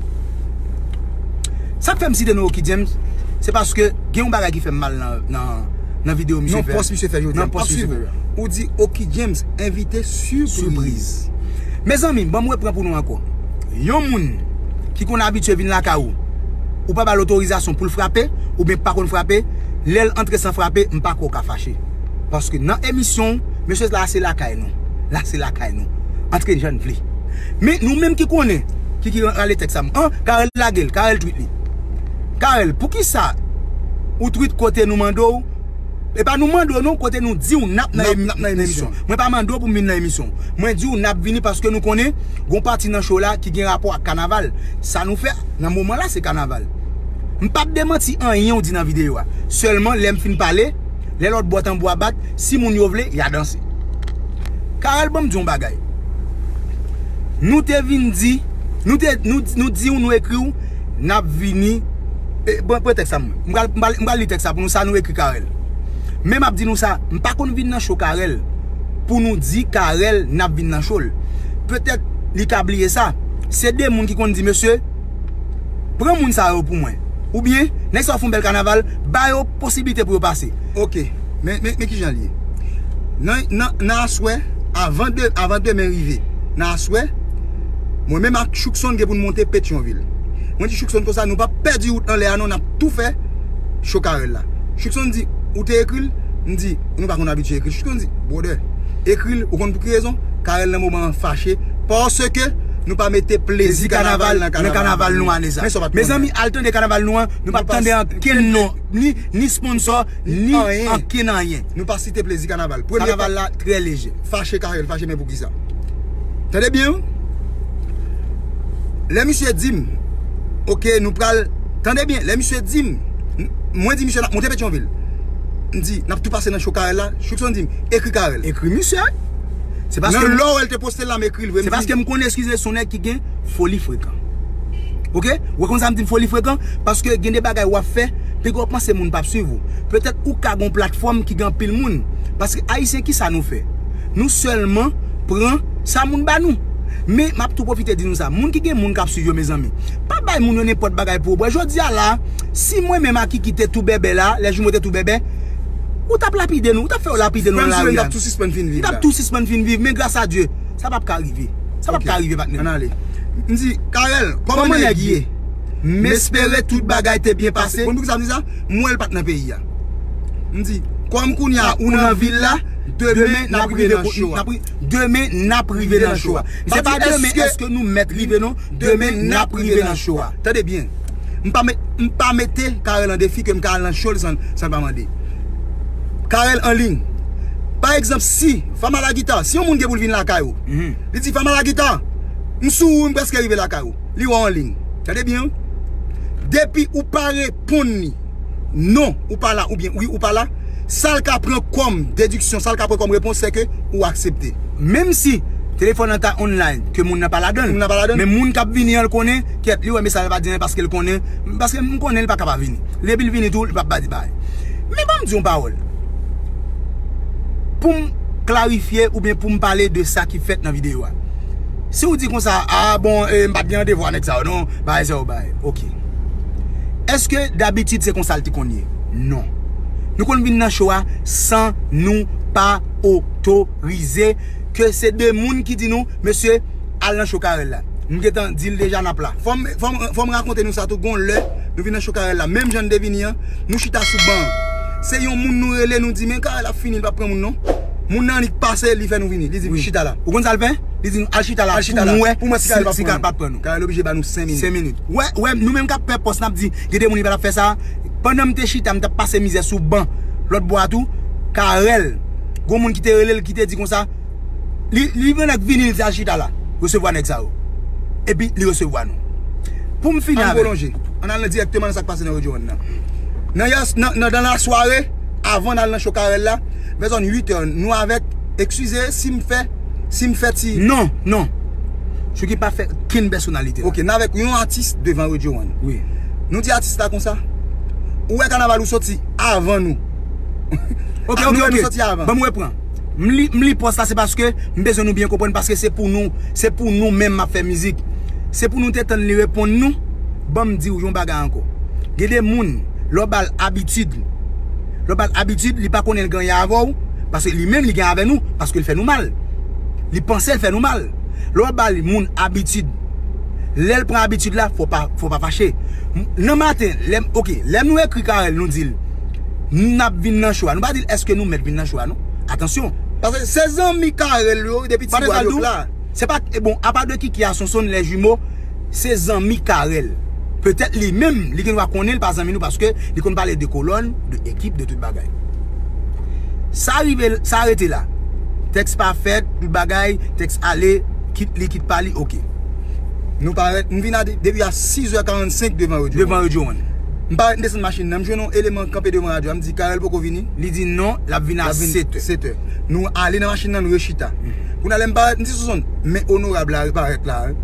Sa k fè m site non Oki James, se paske gen yon bagay ki fè m mal nan, nan, nan videyo misye fè. Nan pòs misye fè jodi a. Nan pòs misye fè. Ou di Oki James, envite sipriz. Sipriz. Mezanmi, ban m repran pou nou ankò. Yon moun ki konn abitye vin lakay ou, ou pa ba l otorizasyon pou l frape, oubyen pa konn frape, lè l antre san frape, m pa kwè w ka fache. Paske nan emisyon w, mesye la se lakay nou. La se lakay nou. Antre jan n vle. Men nou menm ki konnen, ki, ki rale tèks sa m. An, Carel lage l, Carel tweet li. Carel, poukisa ou tweet kote nou mande w? E pa nou mande w non, kote nou di w n ap nan emi-, nan emisyon. Mwen pa mande w pou m vin nan emisyon. Mwen di w n ap vini paske nou konnen gon pati nan show la ki gen rapò ak kanaval. Sa nou fè nan moman la se kanaval. M p ap demanti anyen w di nan videyo a. Sèlman lè m fin pale, lè lòt bò tanbou a bat, si moun yo vle, y a danse. Carel, ban m di w yon bagay. Nou te vin di, nou te, nou, nou di w, nou ekri w, n ap vini. E, pran, pran tèks sa, mwen. M pral, m pral, m pral li tèks sa pou nou, sa nou ekri Carel. Men m ap di nou sa, m pa konn vin nan cho Carel pou nou di Carel n ap vin nan cho l. Petèt li ka bliye sa. Se de moun ki konn di, mesye, pran moun sa yo pou mwen. Oubyen, nèg sa yo fè yon bèl kanaval, ba yo posiblite pou yo pase. Ok, men, men, men kijan l ye. Nan, nan, nan aswè, avan de, avan demen rive, nan aswè, mwen menm ak Choukson gen pou n monte Petyonvil. Mwen di Choukson konsa, nou p ap pèdi wout anlè a non, n ap tou fè cho Carel la. Choukson di, ou te ekri l? M di, nou pa konn abitye ekri. Choukson di, brother, ekri l, ou konn pou ki rezon? Carel nan moman an fache, paske nou pa mete plezi kanaval nan kanaval nou ane sa. Mezanmi, al tande kanaval nou an, nou p ap tande ankenn non, ni, ni sponsò, ni ankenn anyen. Nou pa site plezi kanaval. Premye kanaval la trè leje. Fache Carel, fache, men poukisa? Tande byen, wi. Lè misye di m, ok, nou pral, tande byen, lè misye di m, m-, mwen di misye n ap monte Petyonvil. M di, n ap tou pase nan cho Carel la. Choukson di m, ekri Carel. Ekri misye. Se paske nan lè w wè l te poste l la, m ekri l vre, m di. Se paske m konnen, eskize, se yon nèg ki gen foli frekan. Ok? Ou wè konsa m di m foli frekan, paske gen de bagay w ap fè, piga w panse moun p ap swiv ou. Petèt ou ka gen yon platfòm ki gen anpil moun. Paske Ayisyen, kisa nou fè? Nou sèlman pran sa moun ba nou. Men, m ap tou pwofite di nou sa. Moun ki gen moun k ap swiv yo, mezanmi, pa bay moun yo nenpòt bagay pou yo bwè. Jodi a la, si mwen menm ak Kiki te tou bèbè la, lè Jimo te tou bèbè, ou t ap lapide nou, ou t ap fè yo lapide nou nan lari a. M t ap tou sispann fin viv la. M t ap tou sispann fin viv, men gras a Dye, sa p ap ka rive. Sa p ap ka rive, patnè m. Ann ale. M di, Carel, kòman nèg ye? M espere tout bagay te byen pase. Konn poukisa m di sa? M wè l pa t nan peyi a. M di, kòm kounye a ou nan vil la, demen n ap rive nan cho a. Demen n ap rive nan cho a. Se pa demen èske nou mèt rive non, demen n ap rive nan cho a. Tande byen. M pa met, m pa mete Carel an defi ke m ka al nan cho l san, san l pa mande. Carel an liy. Pa egzanp, si Fama Lagita, si yon moun gen pou l vin lakay ou, li di, Fama Lagita, m sou wout, m prèske rive lakay ou. Li wè w an liy. Tande byen, wi. Depi ou pa reponn li, non, ou pa la, oubyen wi, ou pa la, sa l ka pran kòm dediksyon, sa l ka pran kòm repons, se ke ou aksepte. Menm si telefòn nan ta online, ke moun nan pa ladan l. Moun nan pa ladan l. Men moun k ap vini an, l konnen, kèt, li wè mesaj la pa di anyen paske l konnen, paske m konnen li pa ka pa vini. Depi l vini tou, li p ap ba di bagay. Men ban m di yon pawòl. Pou m klarifye oubyen pou m pale de sa ki fèt nan videyo a. Si w di konsa, a bon, e, m pa t gen randevou a nèg sa yo non, bagay sa yo bay. Ok. Èske dabitid se konsa l te konn ye? Non. Nou konn vin nan cho a san nou pa otorize, ke se de moun ki di nou, mesye, al nan cho Carel la. M gentan di l deja n ap la. Fò m, fò m, fò m rakonte nou sa tou, gon lè, nou vin nan cho Carel la. Menm jan n te vini an, nou chita sou ban an. Se yon moun nou rele, nou di, men Carel ap fini, li p ap pran moun non. Moun nan annik pase, li fè nou vini. Li di, wi, chita la. Ou konn sa l fè? Li di nou, al chita la pou m wè si Carel p ap pran nou. Carel oblije ba nou senk minit. Senk minit. Wè, wè, nou menm k ap fè pòs, n ap di, gen de moun ki pa t ap fè sa. Pandan m te chita, m t ap pase mizè sou ban lòt bò a tou. Carel, gon moun ki te rele l, ki te di konsa, li, li vin nèg vini, li di al chita la. Resevwa nèg sa yo. Epi li resevwa nou. Pou m fini avè l. Ann pwolonje. Ann al nan dirèkteman nan sa k pase nan Radio One nan. Nan yè, nan, nan, nan lasware, avan n al nan cho Carel la, vè zòn uit è, nou avèk, eskize si m fè, si m fè ti. Non, non. Chouki pa fè kenn pèsonalite la. Ok, n avèk yon atis devan Radio One. Wi. Nou di atis la konsa, ou wè kanaval ou soti avan nou. Ok, ok, ok. Ban m repran. M li, m li pòs la, se paske m bezwen nou byen konprann, paske se pou nou, se pou nou menm m ap fè mizik. Se pou nou te tann li reponn nou. Ban m di w yon bagay ankò. Gen de moun, lè w ba l abitid, lè w ba l abitid, li pa konnen l gen anyen avè w, paske li menm li gen avè nou, paske l fè nou mal. Li panse l fè nou mal. Lè w ba l moun abitid, lè l pran abitid la, fò pa, fò pa fache. M-, nan maten, lè m, ok, lè nou ekri Carel, nou di l, n ap vin nan cho a. Nou pa di l èske nou mèt vin nan cho a, non. Atansyon. Paske se zanmi Carel yo, depi ti bwa yo la. Se pa, e bon, apa de Kiki a Sonson, lè jimo, se zanmi Carel. Petèt li menm, li gen dwa konnen l pa zanmi nou paske li konn pale de kolòn, de ekip, de tout bagay. Sa rive, sa rete la. Tèks pa fèt, tout bagay, tèks ale, kit li, kit pa li, ok. Nou parèt, m vin a de-, depi a sis è karannsenk devan Radio One. Devan Radio One. M parèt, m desann machin nan, m jwenn yon eleman kanpe devan radyo a, m di, "Carel poko vini?" Li di, "Non, l ap vin a sèt è." Sèt è. Nou ale nan machin nan, nou rechita. Kounye a lè m parèt, m di, "Sou zòn." Men onorab la parèt la, wi.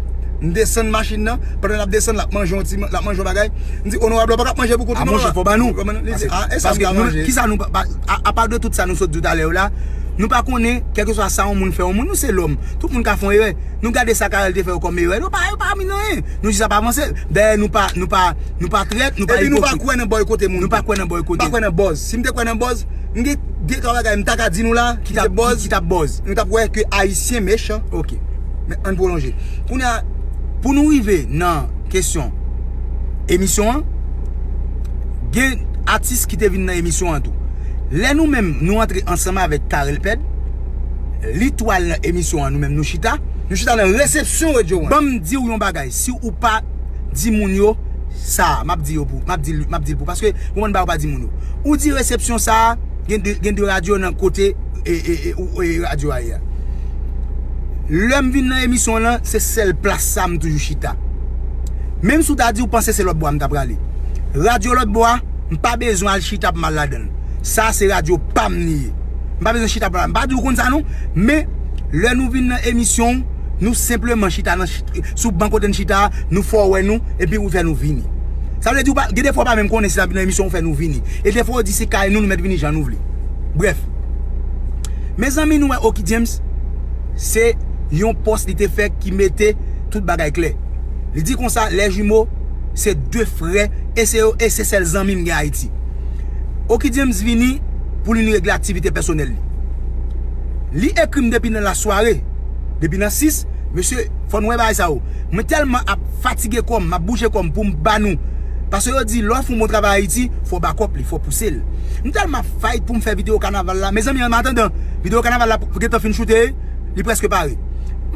M desann machin nan, pandan l ap desann, l ap manje yon ti, l ap manje yon bagay. M di, "Onorab la pa ka manje pou kont ou, non, monchè, fò ba nou." Li di, "Ah, e sa m ka manje?" Kisa nou pa, apa de tout sa nou sot di talè yo la, nou pa konnen, kèlkeswa sa yon moun fè yon moun, nou se lòm. Tout moun ka fè yon erè. Nou gade sa Carel te fè yo kòm erè. Yo pa, yo pa vin anyen. Nou jis ap avanse. Dayè, nou pa, nou pa, nou pa trèt, nou pa ipokrit. Epi nou pa kwè nan bòykote moun. Nou pa kwè nan bòykote. Nou pa kwè nan buzz. Si m te kwè nan buzz, m gen de twa bagay m ta ka di nou la, ki t ap buzz. Ki t ap buzz. Nou t ap wè ke Ayisyen mechan. Ok. Men ann pwolonje. Kounye a, pou nou rive nan kesyon emisyon an, gen atis ki te vin nan emisyon an tou. Lè nou menm, nou antre ansanm avèk Carel Pèd, li tou al nan emisyon an, nou menm nou chita. Nou chita nan resepsyon Radio One. Ban m di w yon bagay, si ou pa di moun yo sa, m ap di yo pou, m ap di, m ap di l pou, paske ou konn bagay ou pa di moun yo. Ou di resepsyon sa, gen de, gen de radyo nan kote, e, e, e, ou, e, radyo a ye a. Lè m vin nan emisyon lan, se sèl plas sa m toujou chita. Menm si w ta di w panse se lòt bò a m ta prale. Radyo lòt bò a, m pa bezwen al chita pou m al ladan l. Sa se radyo pa m li ye. M pa bezwen chita pou m al. M pa di w konn sa non, men lè nou vin nan emisyon, nou senpleman chita nan, sou ban kote n chita a, nou fè w wè nou, epi ou fè nou vini. Sa vle di w pa, gen defwa w pa menm konnen si n ap vin nan emisyon, ou fè nou vini. E defwa w di se kay nou, nou mèt vini jan nou vle. Brèf. Mezanmi, nou wè Oky James, se yon pòs li te fè ki mete tout bagay klè. Li di konsa, les jumeaux, se de frè, e se yo, e se sèl zanmi m gen Ayiti. Oky James vini pou li regle aktivite pèsonèl li. Li ekri m depi nan lasware, depi nan sis, mesye, fò n wè bagay sa yo. Mwen tèlman ap fatige kò m, m ap bouje kò m pou m ba nou. Paske yo di, lè w fè yon bon travay Ayiti, fò w bakòp li, fò w pouse l. M tèlman ap fight pou m fè videyo kanaval la. Mezanmi, an atandan, videyo kanaval la gentan fin choute, li prèske pare.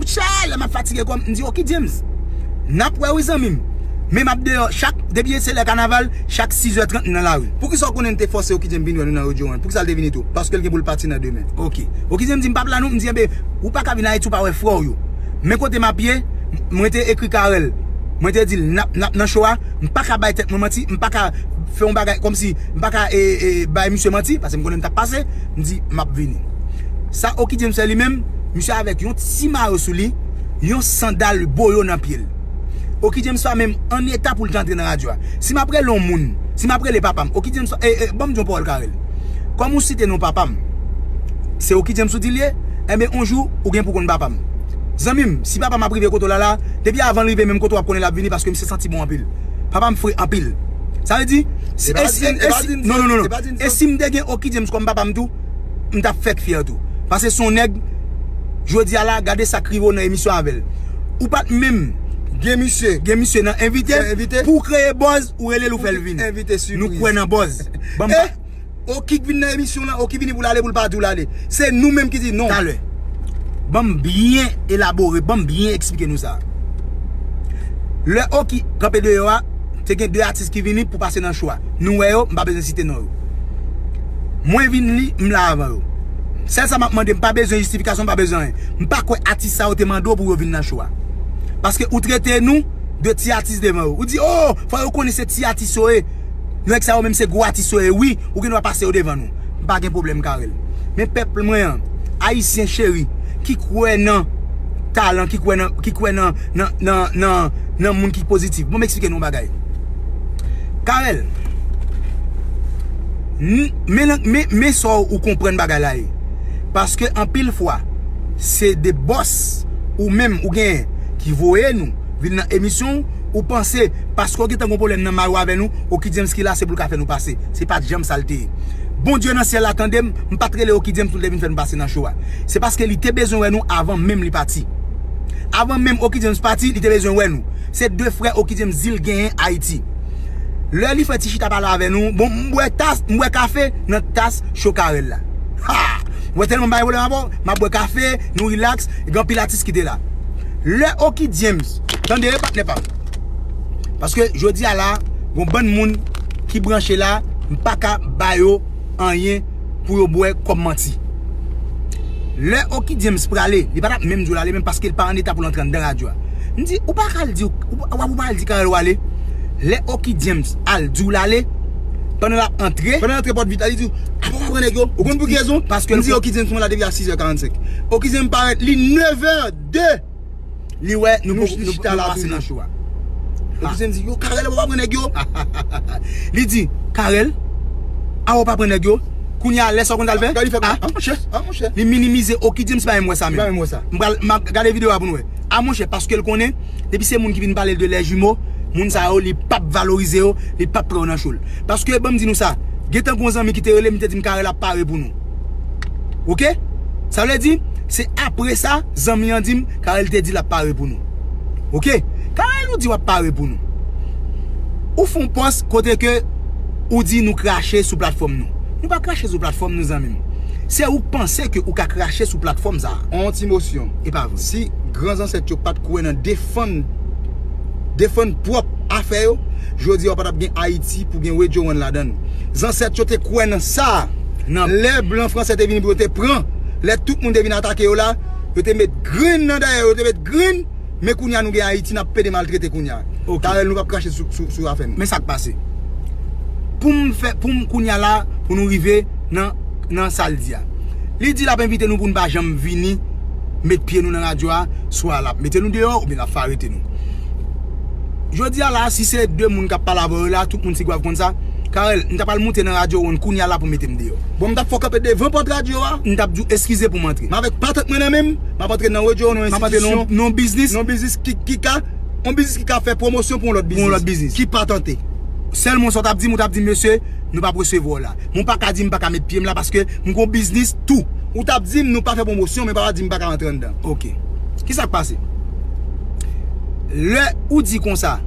Chè, lè m ap fatige kò m, m di, "Oky James, n ap wè wi zanmi m." Men m ap deyò, chak, depi se lè kanaval, chak sizè trant m nan lari. Poukisa w konnen n te fòse Oky James vin wè nou nan Radio One? Poukisa l te vini tou? Paske l gen pou l pati nan demen. Ok. Oky James di, "M p ap la non." M di, "Enben, ou pa ka vin Ayiti, ou pa wè frè w yo." Men kote m ap ye, mwen te ekri Carel. Mwen te di l, "N ap, n ap nan show a, m pa ka bay tèt mwen manti, m pa ka fè yon bagay kòmsi, m pa ka, e, e, bay misye manti, paske m konnen m t ap pase." M di, "M ap vini." Sa Oky James fè li menm, misye avèk yon ti mayo sou li, yon sandal boyo nan pye l. Oky James pa menm an eta pou l te antre nan radyo a. Si m ap rele yon moun, si m ap rele papa m, Oky James, e, e, ban m di yon pawòl Carel. Kòm ou site non papa m, se Oky James ou di l ye, enben, yon jou, ou gen pou konn papa m. Zanmi m, si papa m ap rive kote w la la, depi avan l rive menm kote w ap konnen l ap vini, paske misye santi bon anpil. Papa m fre anpil. Sa vle di, si, e pa e si, di, e e pa si, di non, non, non, e non. Pa di E si m te gen Oky James kòm papa m tou, m t ap fèk fyè tou. Paske se yon nèg, jodi a la, gade sa k rive w nan emisyon avè l. Ou pa t menm gen misye, gen misye nan envite l, pou w kreye buzz, ou rele l, ou fè l vini. Envite sipriz. Nou kwè nan buzz. Ban m pa Oky k vin nan emisyon lan, Oky vini pou l ale, pou l pa di w l ale. Se nou menm ki di non. Talè. Ban m byen elabore, ban m byen eksplike nou sa. Lè Oky kanpe deyò a, te gen de atis ki vini pou pase nan show a. Nou wè yo, m pa bezwen site non yo. Mwen vin li, m la avan yo. Sèl sa m ap mande, m pa bezwen jistifikasyon, m pa bezwen anyen. M pa kwè atis sa yo te mande w pou yo vin nan show a. Paske ou trete nou de ti atis devan yo. Ou di, "Oh, fò yo konnen se ti atis yo ye." Nèg sa yo menm se gwo atis yo ye, wi, ou gen dwa pase yo devan nou. M pa gen pwoblèm, Carel. Men pèp mwen an, Ayisyen cheri, ki kwè nan talan, ki kwè nan, ki kwè nan, nan, nan, nan, nan moun ki pozitif. Bon, m eksplike nou yon bagay. Carel, n-, men, men, men sa w ou konprann bagay la ye. Paske anpil fwa, se de bòs ou menm ou genyen ki voye nou vin nan emisyon w, ou panse paske w gentan gon pwoblèm nan may ou avè nou, Oky James ki la, se pou l ka fè nou pase. Se pa t janm sa l te ye. Bondye nan syèl la tande m, m pa t rele Oky James pou l te vin fè nou pase nan show a. Se paske li te bezwen wè nou avan menm li pati. Avan menm Oky James pati, li te bezwen wè nou. Se de frè Oky James di l genyen Ayiti. Lè li fè ti chita pale avè nou, bon, m bwè tas, m bwè kafe nan tas cho Carel la. Ha! Ou wè tèlman bay pwoblèm avè w, m ap bwè kafe, nou rilaks, gen anpil atis ki te la. Lè Oky James, tande, patnè pa m. Paske jodi a la, gon bann moun ki branche la, m pa ka ba yo anyen pou yo bwè kòm manti. Lè Oky James prale, li pa t ap menm di w l ale, menm paske l pa an eta pou l antre anndan radyo a. M di, ou pa ka al di, ou, w ap ou pa al di Carel w ale. Lè Oky James al di w l ale, pandan l ap antre, pandan l antre pòt vit la, li di w, "Apa w pa pran nèg yo?" Ou konn pou ki rezon? Paske m di Oky James mwen la depi a sis è karannsenk. Oky James parèt li nèv è de. Li wè nou, nou, nou, nou pase nan cho a. Oky James di, "Yo, Carel, apa w pa pran nèg yo?" Li di, "Carel, apa w pa pran nèg yo?" Kounye a, lè sa w konn sa l fè? Gade li fè, ah, monchè, ah, monchè. Li minimize Oky James, pa menm wè sa menm. Pa menm wè sa. M pral, m ap gade videyo a pou nou wè. Ah, monchè, paske l konnen, depi se moun ki vin pale l de lè jimo, moun sa yo, li p ap valorize yo, li p ap pran yo nan cho l. Paske, ban m di nou sa, gentan gon zanmi ki te rele m, li te di m, "Carel ap pare pou nou." Oke? Sa vle di, se apre sa, zanmi an di m, "Carel te di l ap pare pou nou." Oke? Carel ou di w ap pare pou nou. Ou fè yon pòs kote ke ou di nou krache sou platfòm nou. Nou pa krache sou platfòm nou, zanmi m. Se ou k panse ke ou ka krache sou platfòm sa a. On ti mosyon. E pa vre. Si gran zansèt yo pa t kwè nan defann, defann pwòp afè yo, jodi a w pa t ap gen Ayiti pou gen Radio One ladan l. Zansèt yo te kwè nan sa. Nan lè blan fransè te vini pou yo te pran, lè tout moun te vin atake yo la, yo te met grenn nan dèyè yo, yo te met grenn, men kounye a nou gen Ayiti, n ap pede maltrete kounye a. Ok. Carel, nou p ap krache sou, sou, sou afè nou. Men sa k pase. Pou m fè, pou m kounye a la, pou nou rive nan, nan sa l di a. Li di l ap envite nou pou n pa janm vini met pye nou nan radyo a, swa l ap mete nou deyò oubyen l ap fè arete nou. Jodi a la, si se de moun k ap pale avè w yo la, tout moun Tigwav konn sa, Carel, m ta pral moute nan radyo One kounye a la pou mete m deyò. Bon, m t ap fè w kanpe devan pòt radyo a. M t ap di w eskize pou m antre. Men avèk patant mwen nan men m, m ap antre nan radyo One, yon enstitisyon, yon biznis, yon biznis ki, ki ka, yon biznis ki ka fè pwomosyon pou yon lòt biznis. Pou yon lòt biznis. Ki patante. Sèlman sa w t ap di m, ou t ap di m, "Mesye, nou p ap resevwa w la." Men w pa ka di m pa ka met pye m la paske m gon biznis tou. Ou t ap di m nou pa fè pwomosyon, men pa di m pa ka antre anndan. Ok. Ki sa k pase? Lè ou di konsa,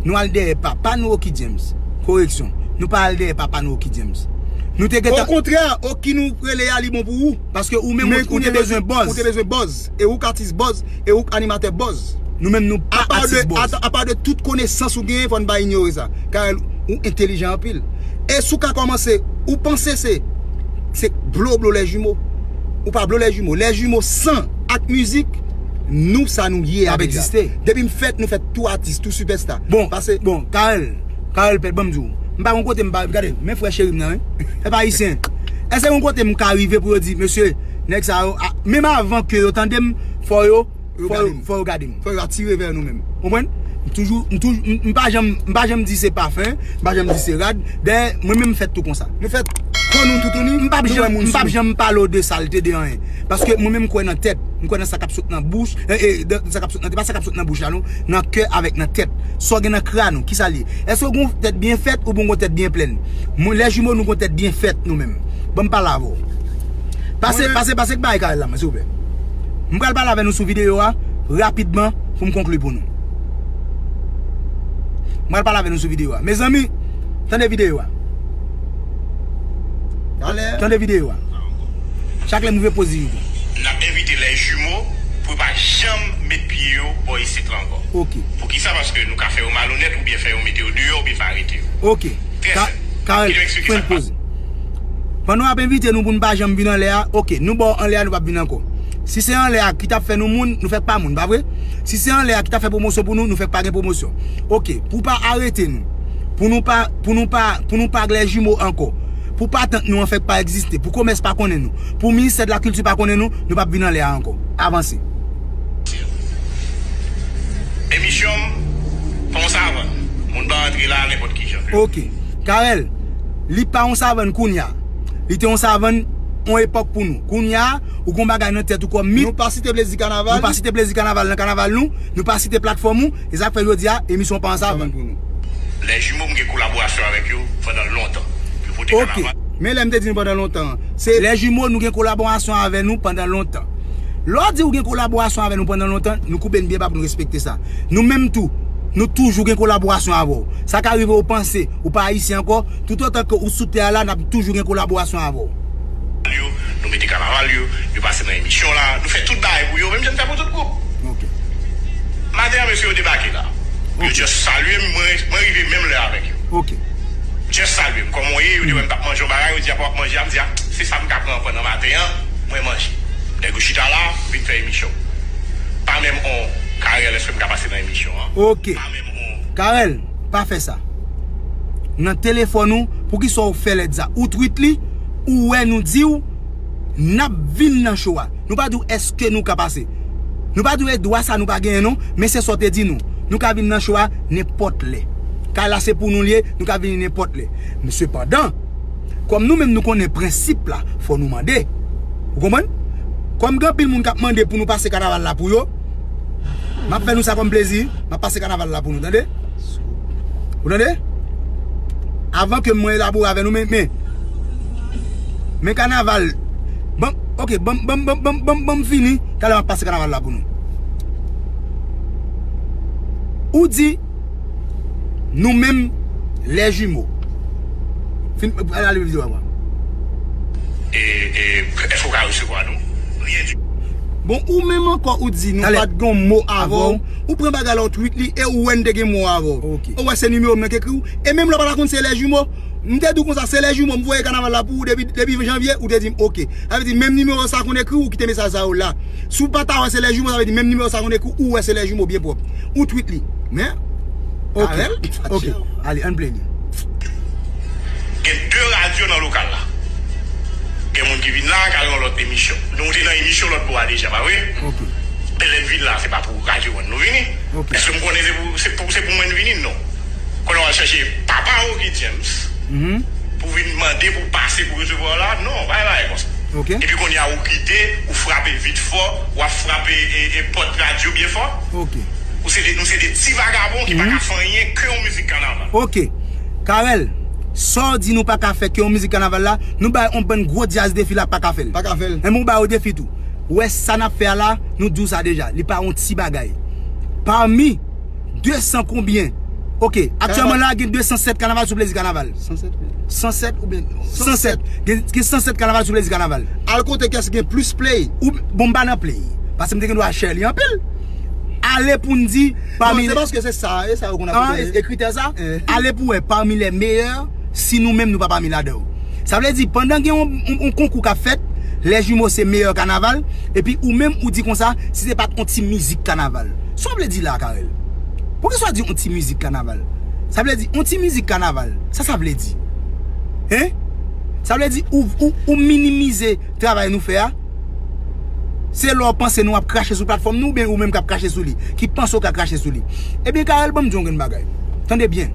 nou al dèyè papa nou Oky James. Koreksyon. Nou pa al dèyè papa nou Oky James. Nou te gentan. Okontrè, Oky nou rele a li bon pou ou. Paske ou menm ou, ou te bezwen buzz. Ou te bezwen buzz. E ou k atis buzz. E ou k animatè buzz. Nou menm nou pa atis buzz. Apa de tout konesans ou genyen, fò n pa inyore sa. Carel, ou entelijan anpil. E si w ka kòmanse, ou panse se, se blo blo lè jimo. Ou pa blo lè jimo. Lè jimo san ak mizik, nou sa nou ye a deja. Depi m fèt, nou fèt tou atis, tou sipèsta. Bon, pase, bon, Carel, Carel Pèt, ban m di w. M pa gon kote m pa, gade, men frè cheri m nan, wi. Pèp ayisyen. Èske gon kote m ka rive pou yo di, "Mesye, nèg sa yo, a, menm avan ke yo tande m, fò yo, fò yo, fò yo gade m." Fò yo atire vè nou menm. Konprann? M toujou, m toujou, m, m pa janm, m pa janm di se pafen, m pa janm di se rad. Dayè, mwen menm m fèt tou konsa. Nou fèt kò nou toutouni, m p ap janm, m p ap janm pale w de salte, de anyen. Paske mwen menm m kwè nan tèt, m kwè nan sa k ap sot nan bouch, e, e, de, de sa k ap sot nan, se pa sa k ap sot nan bouch la non, nan kè avèk nan tèt. Sa w gen nan kràn ou, ki sa l ye? Èske w gen yon tèt byen fèt oubyen w gen yon tèt byen plèn? Mwen, lè jimo nou gen yon tèt byen fèt nou menm. Ban m pale avè w. Pase, pase, pase k bay Carel la, mwen, silvouplè. M pral pale avè nou sou videyo a, rapidman, pou m konkli pou nou. M pral pale avè nou sou videyo a. Mezanmi, tande videyo a. Tande videyo a. Chak lè m rive poze yo. N ap envite lè jimo pou yo pa janm met pye yo bò isit la ankò. Ok. Poukisa? Paske nou ka fè yo malonèt oubyen fè yo mete yo deyò oubyen fè arete yo. Ok. Trè senp. Carel, pran poz. Pandan w ap envite nou pou n pa janm vin anlè a, ok, nou ba w anlè a, nou p ap vin ankò. Si se anlè a ki t ap fè nou moun, nou fèk pa moun, pa vre? Si se anlè a ki t ap fè pwomosyon pou nou, nou fèk pa gen pwomosyon. Ok, pou w pa arete nou, pou nou pa, pou nou pa, pou nou pa lè jimo ankò, pou patant nou an fèk pa egziste, pou komès pa konnen nou, pou ministè de la kilti pa konnen nou, nou p ap vin anlè a ankò. Avanse. Emisyon m pa yon savann. Moun pa antre la nenpòt ki jan. Ok. Carel, li pa yon savann kounye a. Li te yon savann yon epòk pou nou. Kounye a, ou gon bagay nan tèt ou kòm mit. Nou pa site plezi kanaval. Nou pa site plezi kanaval nan kanaval nou. Nou pa site platfòm ou. E sa k fè jodi a, emisyon pa yon savann pou nou. Lè jimo m gen kolaborasyon avèk yo pandan lontan. Yo pote kanaval. Ok. Men lè m te di nou pandan lontan, se lè jimo nou gen kolaborasyon avè nou pandan lontan. Lè w di ou gen kolaborasyon avè nou pandan lontan, nou koupe n byen ba pou nou respekte sa. Nou menm tou, nou toujou gen kolaborasyon avè w. Sa ka rive ou panse ou pa ayisyen ankò, toutotan ke ou sou tè a la, n ap toujou gen kolaborasyon avè w. Yo, nou mete kanaval yo, yo pase nan emisyon la, nou fè tout bagay pou yo, menm jan n fè pou tout gwoup. Ok. Maten an, mesye yo debake la. Yo just salye m, mwen, mwen rive menm lè avèk yo. Ok. Just salye m. Kòman w ye? Yo di wè m t ap manje yon bagay, yo di apa w ap manje a, m di a, se sa m ka pran pandan maten an, mwen manje. Nèg yo chita la, vin fè emisyon. Pa menm on, Carel, èske m ka pase nan emisyon an? Ok. Pa menm on. Carel, Pa fè sa. Nan telefòn ou, poukisa w fè lèd sa? Ou tweet li, ou wè nou di w, n ap vin nan show a. Nou pa di w èske nou ka pase. Nou pa di w e dwa sa nou pa genyen non, men se sa w te di nou. Nou ka vin nan show a nenpòt lè. Kay la se pou nou l ye, nou ka vini nenpòt lè. Men sepandan, kòm nou menm nou konnen prensip la, fò nou mande. Ou konprann? Kòm gen anpil moun k ap mande pou nou pase kanaval la pou yo, m ap fè nou sa kòm plezi, m ap pase kanaval la pou nou, tande? Ou tande? Avan ke mwen elabore avè nou, men, men, men kanaval, ban, ok, ban, ban, ban, ban, ban, ban m fini, talè m ap pase kanaval la pou nou. Ou di, nou menm, les jumeaux. Fin, al ale videyo a. E, e, èske w ka resevwa nou? Ryen di. Bon, ou menm ankò, ou di nou pa t gen mo avè w. Ou pran bagay la, ou tweet li, e ou wè n te gen mo avè w. Ok. Ou wè se nimewo m nan k ekri w. E menm lè w pa ta konn se les jumeaux, m te di w konsa, se les jumeaux, m voye kanaval la pou ou depi, depi janvye, ou te di m, ok. Sa vle di, menm nimewo sa konn ekri w, ou kite mesaj sa yo la. Si w pa ta wè se les jumeaux, sa vle di, menm nimewo sa konn ekri w, ou wè se les jumeaux byen pwòp. Ou tweet li. Men, ok, Carel, ok, ale, ann play li. Gen de radyo nan lokal la. Gen moun ki vin la, k al nan lòt emisyon. Nou te nan emisyon lòt bò a deja, pa vre? Ok. E lè n vin la, se pa pou radyo an nou vini. Ok. Èske m konnen se pou, se pou, se pou mwen n vini? Non. Konnen w al chèche papa Rocky James pou vin mande pou pase pou resevwa w la? Non, pa yon bagay konsa. Ok. Epi kounye a ou kite, ou frape vit fò, w ap frape e, e pòt radyo byen fò. Ok. Ou se de, nou se de ti vagabon ki pa ka fè anyen ke yon mizik kanaval. Ok. Carel, sa w di nou pa ka fè ke yon mizik kanaval la, nou bay yon bann gwo djaz defi la pa ka fè l. Pa ka fè l. Enben, ou ba yo defi tou. Ou wè sa n ap fè a la, nou di w sa deja. Li pa yon ti bagay. Pami de san konbyen? Ok, aktyèlman la, gen de san sèt kanaval sou Plezi Kanaval. San sèt, wi. San sèt oubyen san sèt. San sèt. Gen, gen san sèt kanaval sou Plezi Kanaval. Al kote kès gen plis play. Ou, bon, m pa nan play. Paske m te gen dwa share li anpil. Ale pou n di, pami... Non, se paske se sa, e sa yo konn ap... Ah, e, e kritè sa? Eh. Ale pou wè, pami les meilleurs, si nou menm nou pa pami ladan yo. Sa vle di, pandan gen yon, yon, yon konkou k ap fèt, les jumeaux se meyè kanaval, epi ou menm ou di konsa, si se pa t yon ti mizik kanaval. Sa w vle di la, Carel? Poukisa w di yon ti mizik kanaval? Sa vle di, yon ti mizik kanaval, sa sa vle di? Hein? Sa vle di, ou, ou, ou minimize travay nou fè a? Se lè w panse nou ap krache sou platfòm nou, oubyen ou menm k ap krache sou li, ki panse w ka krache sou li. Ebyen, Carel, ban m di w yon grenn bagay. Tande byen.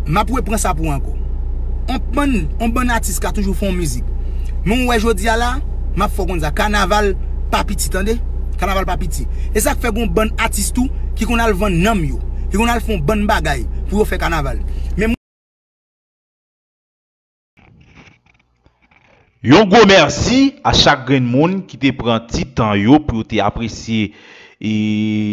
M ap repran sa pou w ankò. On bann, on bann atis ka toujou fè yon mizik. Men w wè jodi a la, m ap fè w konn sa. Kanaval pa piti, tande? Kanaval pa piti. E sa k fè gon bann atis tou ki konn al vann nanm yo, ki konn al fè yon bann bagay pou yo fè kanaval. Men Yon gwo mèsi a chak grenn moun ki te pran ti tan yo pou yo te apresye, e,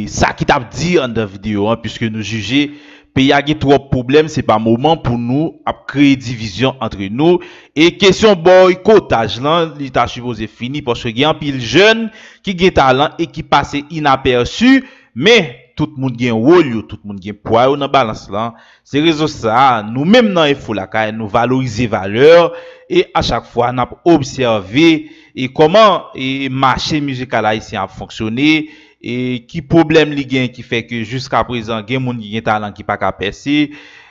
sa ki t ap di anndan videyo an, piske nou jije peyi a gen twòp pwoblèm, se pa moman pou nou ap kreye divizyon antre nou. E kesyon bòykotaj lan, li ta sipoze fini, paske gen anpil jèn ki gen talan e ki pase inapèsi, men tout moun gen wòl yo, tout moun gen pwa yo nan balans lan. Se rezon sa a, nou menm nan Enfo Lakay, nou valorize valè e a chak fwa n ap obsève e kòman e mache mizikal ayisyen ap fonksyone, e ki pwoblèm li gen ki fè ke jiskaprezan gen moun ki gen talan ki pa ka pèse.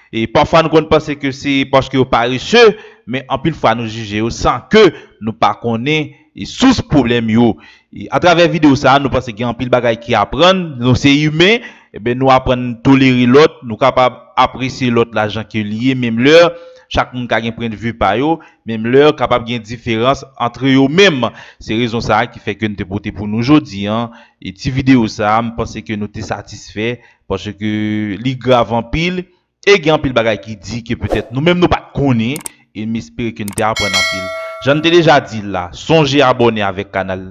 E pafwa nou konn panse ke se paske yo parese, men anpil fwa nou jije yo san ke nou pa konnen e sous pwoblèm yo. E atravè videyo sa a, nou panse gen anpil bagay ki aprann. Nou se imen, eben, nou aprann tolere lòt, nou kapab apresye lòt la jan ke li ye, menm lè chak moun ka gen pwendvi pa yo, menm lè kapab gen diferans antre yo menm. Se rezon sa a ki fè ke n te pote pou nou jodi a, e ti videyo sa a, m panse ke nou te satisfè, paske li grav anpil, e gen anpil bagay ki di ke petèt nou menm nou pa t konnen, e m espere ke n te aprann anpil. Jan n te deja di l la, sonje abòne avèk kanal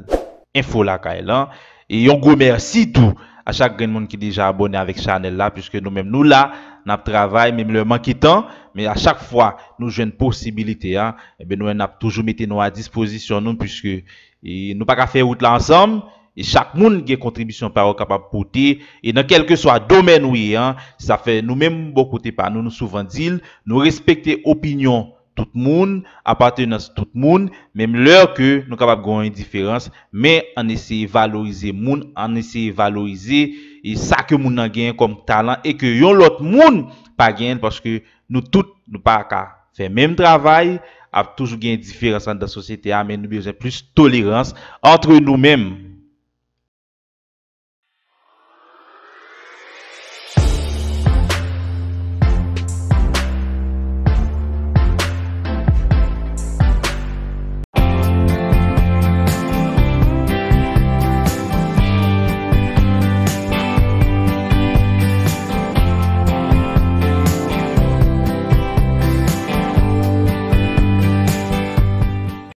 Enfo Lakay lan, e yon gwo mèsi tou a chak grenn moun ki deja abòne avèk chanèl la, piske nou menm nou la, n ap travay, menm lè manke tan, men a chak fwa nou jwenn posibilite a, eben, nou menm n ap toujou mete nou a dispozisyon nou, piske e nou pa ka fè wout la ansanm, e chak moun gen kontribisyon pa yo kapab pote, e nan kèlkeswa domèn ou ye an, sa fè nou menm bò kote pa nou, nou souvan di l, nou respekte opinyon tout moun, apatenans tout moun, menm lè ke nou kapab gen yon diferans, men ann eseye valorize moun, ann eseye valorize e sa ke moun nan genyen kòm talan e ke yon lòt moun pa genyen l, paske nou tout, nou pa ka fè menm travay, ap toujou gen diferans anndan sosyete a, men nou bezwen plis tolerans antre nou menm.